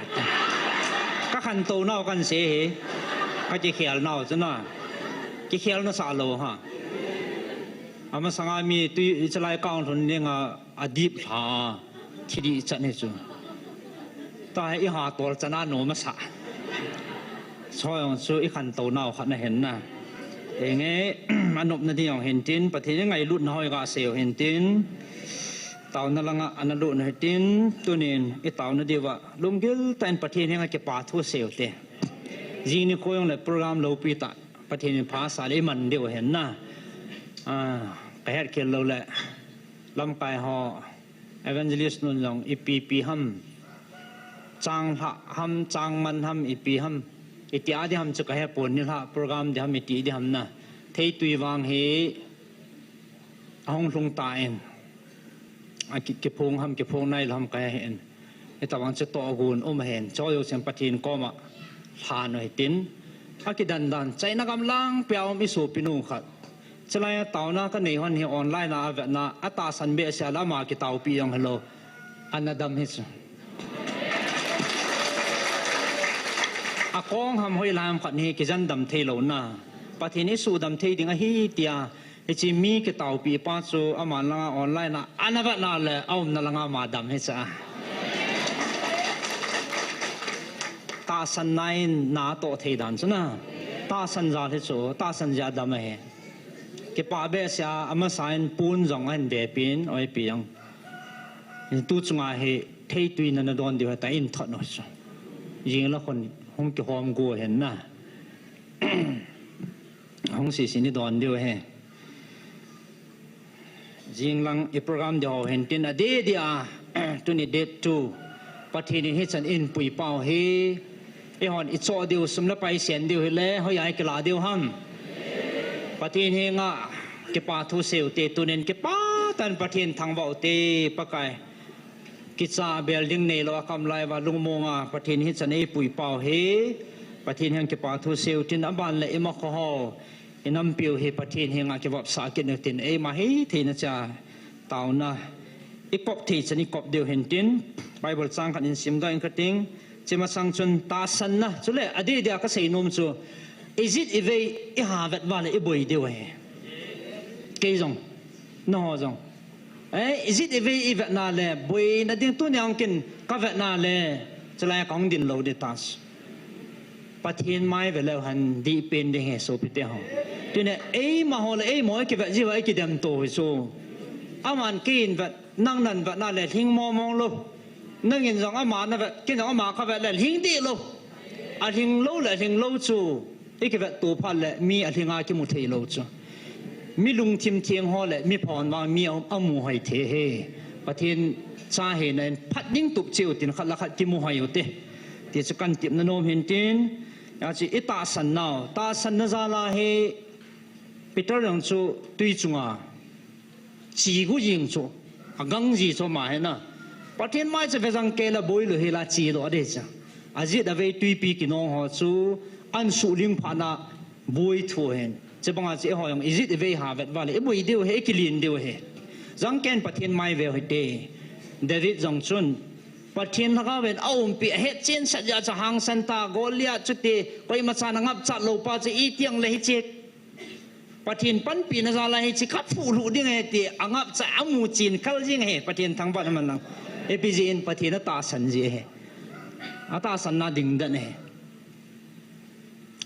Ka khan to nau kan se he. Ka ke khel nau chu na. Ke khel na sa lo ha. Ama sanga mi tui i chalai kaung thun ni nga a dip hla. Thi di chan hi chu. Ta hi i ha tol chana no masa. Choi ong chu i khan to nau khat na hen na. Enge, a nop na di ong hen tin, Pathen i ngailut na hoi ga se ong hen tin. Tau na langa ana lut na hen tin, tunin i tau na diva. Lunggil ta in Pathen henga kipa thu se u te. Jing ni ko ong le program lo pi ta. Pathen in pha sa le i man diu hen na. Ah, ka het kel lo le. Lamkai ho. Evangelist nun jong ipi pi ham, chang lha ham, chang man ham, ipi ham, iti a di ham chu ka he pon ni lha, program di ham, iti di ham na. Theitui vang hi ahung lhung ta in. A ki, kiphung ham, kiphung nai lo ham ka he in. Ita vang chu to gun um hen, cho yo sem Pathen koma lha no hitin. A kidan dan, China gam lang pia um i sopi nu khat. Chulai a tauna ka nei hon hi online a a vetna, a tahsan behseh a la ama kitaupi jong hi lo. Ana dam hi chu. A kong ham hoi lam khat hi kijan dam thei lo na. Pathen i sudam thei ding ahi tia, hichi mi kitaupi pa chu ama langa online a ana vetna le a umna langa ama dam hi cha. Tahsan na in na toh thei dan chu na. Tahsan jal hi chu, tahsan jal dam ahi. Kipa behseh a, amasa in pun jong ahin ve pin, oi pi jong. Tu chunga hi theitui na na don diu heta in thot no chu. Jing la khon hung kihom gu hen na. Hung sisi ni don diu he. Jing lang i program di ho hen tin a di di a, tuni date two. Pathen in hichan in pui pau hi. I hon i cho diu sum le pai sen diu hi le, hoi ai kila diu ham. Pathen hi nga kipa thu seu te tunin kipa tan Pathen thangvau te Pakai. Kicha building nei lo a kam lai va lungmong a Pathen hichan ei pui pau hi. Pathen heng kipa thu seu tin a ban le i ma kho ho. I nampiu hi Pathen hi nga kivapsa kit nu tin ei ma hi theina cha. Tauna. I kop thei chan i kop diu hen tin. Bible chang khat in sim doh in ka ting. Chima sang chun tahsan na. Chule, a di dia ka sei nom chu. Ijit ivei i ha vet va le i boi diu he. Kei jong. No jong. Eh, ijit ivei i vet na le. Boi na ding tu niang kin ka vet na le. Chulai ka hong din lo di tas. Pathen mai ve leu hen dih pen ding he sopi te ho. Tine ei ma ho le ei mo ki vet jiu a ki dem to hi chu. Aman kei in vet, nang nan vet na le hling mo mong lo. Nang in jong ama na vet, kei jong ama ka vet le hling dih lo. A hling lo le hling lo chu. I ki vet to phat le mi a hling a ki mu thei lo chu. Mi lungthim thiang ho le mi phon vang mi a, a mu hoi thei he. Pathen cha he na in phat ding tup cheu tin khat le khat ki mu hoi u te. Ti chu kan tip na nom hin tin. A chi i tahsan nau. Tahsan na jal a hi Peter jong chu tui chunga. Chi gu jing chu. A gang ji chu ma he na. Pathen mai chu ve jang ke la boi lo hi la chi lo a de cha. A jit a vei tuipi ki nong ho chu. An su ling pha na. Bui thu hen. Che banga che ho jong ijit ivei ha vet vale, ibui diu he, ikilin diu he. Jang ken Pathen mai veu hite. David jong chun Pathen lhagao ven a umpi a het chen sat ja cha hangsan ta Goliath chu te, koima chan a ngap chat lo pa chu itiang le hi che. Pathen panpi na jal a hi chi khat phu lu ding he ti a ngap cha a mu chin kal jing he Pathen thangvah na man lang. Ipi jeh in Pathen a tahsan ji he. A tahsan na ding dan he.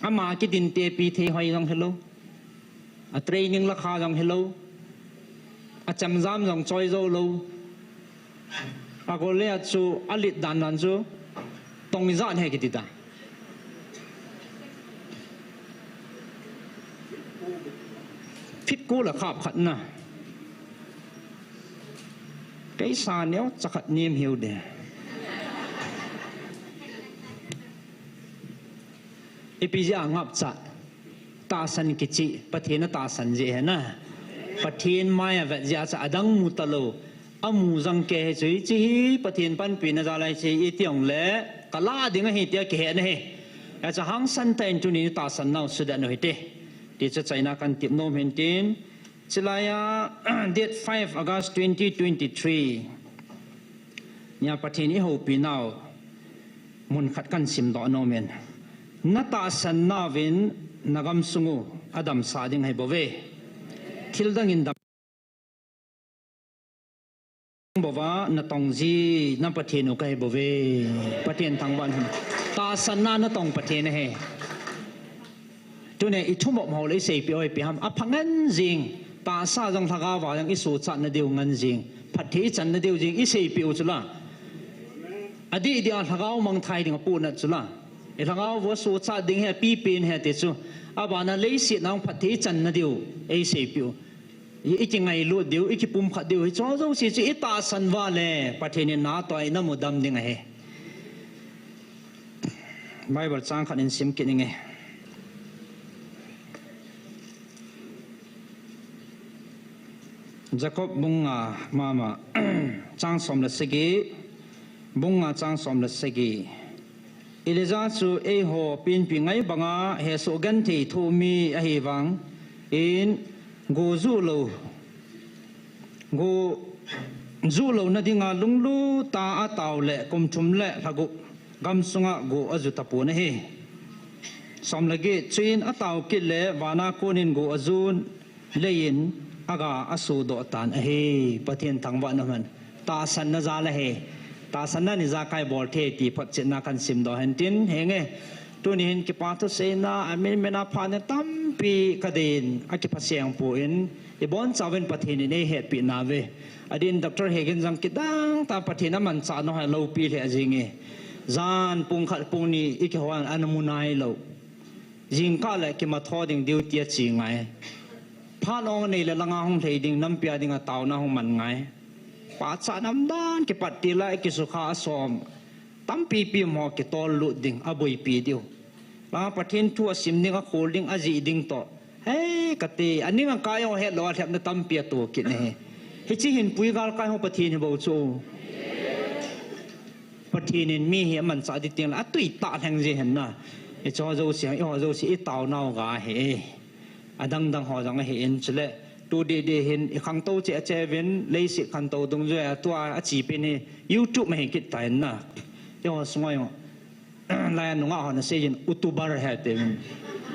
Ama kidin te pi thei hoi jong hilo. A training la kha jong hilo. A chamjam jong choi jo lo. A Goliath chu a lit dan dan chu. Tong ijat he kiti ta. Feet ko le khap khat na. Kei sa neocha khat nem hiu de. Ipi jeh a ngapcha. Tahsan kichi, Pathen atahsan jeh hi na. Pathen mai a vet jeh a chu adang mu talou. Amu jang kei hi chu hiche hi Pathen panpina jal ahi chu iti jong le kala ding ahi tia kihe na hi. Achu hangsan tah in tuni tahsan nau sudet nu hite. Ti chu achaina kan tep nom hin tin. Chulai a, date five August twenty twenty-three. Nia Pathen ihoupi nau. Mun khat kan simdoh nom in. Na tahsan nauvin na gamsung u adamsah ding ahi bouve. Thil dang in dam bouva na tong ji na Pathen u kahi bouve. Pathen thangvah in. Tahsan na na tong Pathen ahi. Tuni i thumop ho le i seipeh u ipi ham. Apha ngen jing. Tahsa jong lhagao va jong i suhchat na diu ngen jing. Phatthei i chan na diu jing i seipeh u chu la. Adih dih a lhagao mangthai ding apohnat chu la. I lhagao va suhchat ding hi apipen hi ti chu. Abana leiset na phatthei i chan na diu. Ei seipeh u. I, i kingailut diu, i kipumkhat diu. Hicho jouse chu i tahsan uva le. Pathen in na toh a i na mudam ding ahi. Bible chang khat in sim kit inge. Jacob bung nga mama chang som le sagi, bung nga chang som le sagi. Elijah chu eiho penpi ngai banga hesoh genthei thoh mi ahi vang in go ju lou, go ju louna dinga lunglut a atao le kum thum le lha gup gamsunga go aju tapon ahi. Som le get, chuin atao kit le vana konin go ajun leiyin aga asudoh tan ahi. Pathen thangvah in umhen. Tahsan na jal ahi. Tahsan na in ijakai bol thei ti photchetna kan simdoh hen tin henge. Tuni hin kipa thuseina, amin min a phat na tampi kadei in, akipha seng poi in, ibonchauvin Pathen in eihetpi nauve. Adin Doctor Hegin jong kidang tah Pathen amanchah nau hi loupi lheh jing e. Jan pung khat pung ni i kihou a ana mu nailou. Jingkah le kimatho ding duty a che ngai. Phat ong anei le langa hung lhei ding, nampi a dinga taona hung man ngai. Pachat umdan kipat til a i kisukha asom. Tampi pi mo kitol lut ding, aboipi diu. Langa Pathen thu asim ding, akhol ding, ajih ding toh. Hei, kati, aning akai ho hetlou a lhepna tampi ato kit ahi. Hiche hin pui galkai ho Pathen hi bou chu. Pathen in mi hi amanchah ding teng le atui tah lheng ji hen na. Hicho jouse, eiho jouse i taonau ga ahi. Adang dang ho jong ahi in chule. Tu didi hin i khangtou cheh cheh uvin, leiset khangtou dungjui a tua achepen hi YouTube ma hi kit ta in na. Eiho sung a jong. Lai a nungah hon asei jin, YouTuber ahi atiuvin.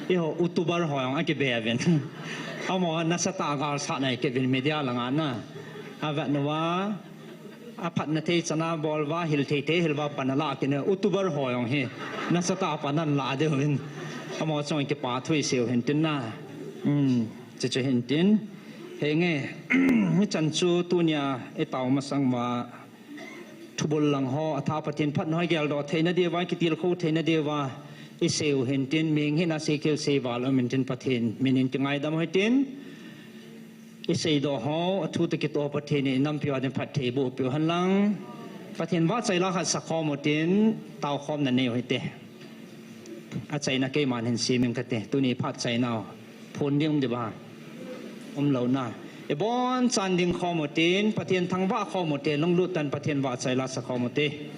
Eiho YouTuber ho jong akibe uvin. Amaho nasatah a galsatna hi kit uvin media langa na. Avet uva, aphatna thei chan a bol uva, hil thei thei hil uva pan alah kit in, YouTuber ho jong hi. Nasatah a pan anlah diu vin. Amaho chung kipa thu isei u hin tin na. Um, chuchu hin tin. Henge, hichan chu tunia i tao masang uva. Thubul lang ho, atha Pathen phatna ho geldoh theina diuva, kitilkhou theina diuva, isei u hin tin, mihing hina sei keu sei val um in tin Pathen min in kingaidam u hitin, iseidoh ho, athu toh kitoh Pathen in inampiu a din phatthei boh peh u hen lang. Pathen vahchoila khat sakhom u tin, taokhomna nei u hite. Achaina keiman hin sem ing kate, tuni phat chaina u. Phun ding um diu va. Umlou na. Ibonchan ding khom u tin, Pathen thangvah khom u te, lunglut tah in Pathen vahchoila sakhom u te.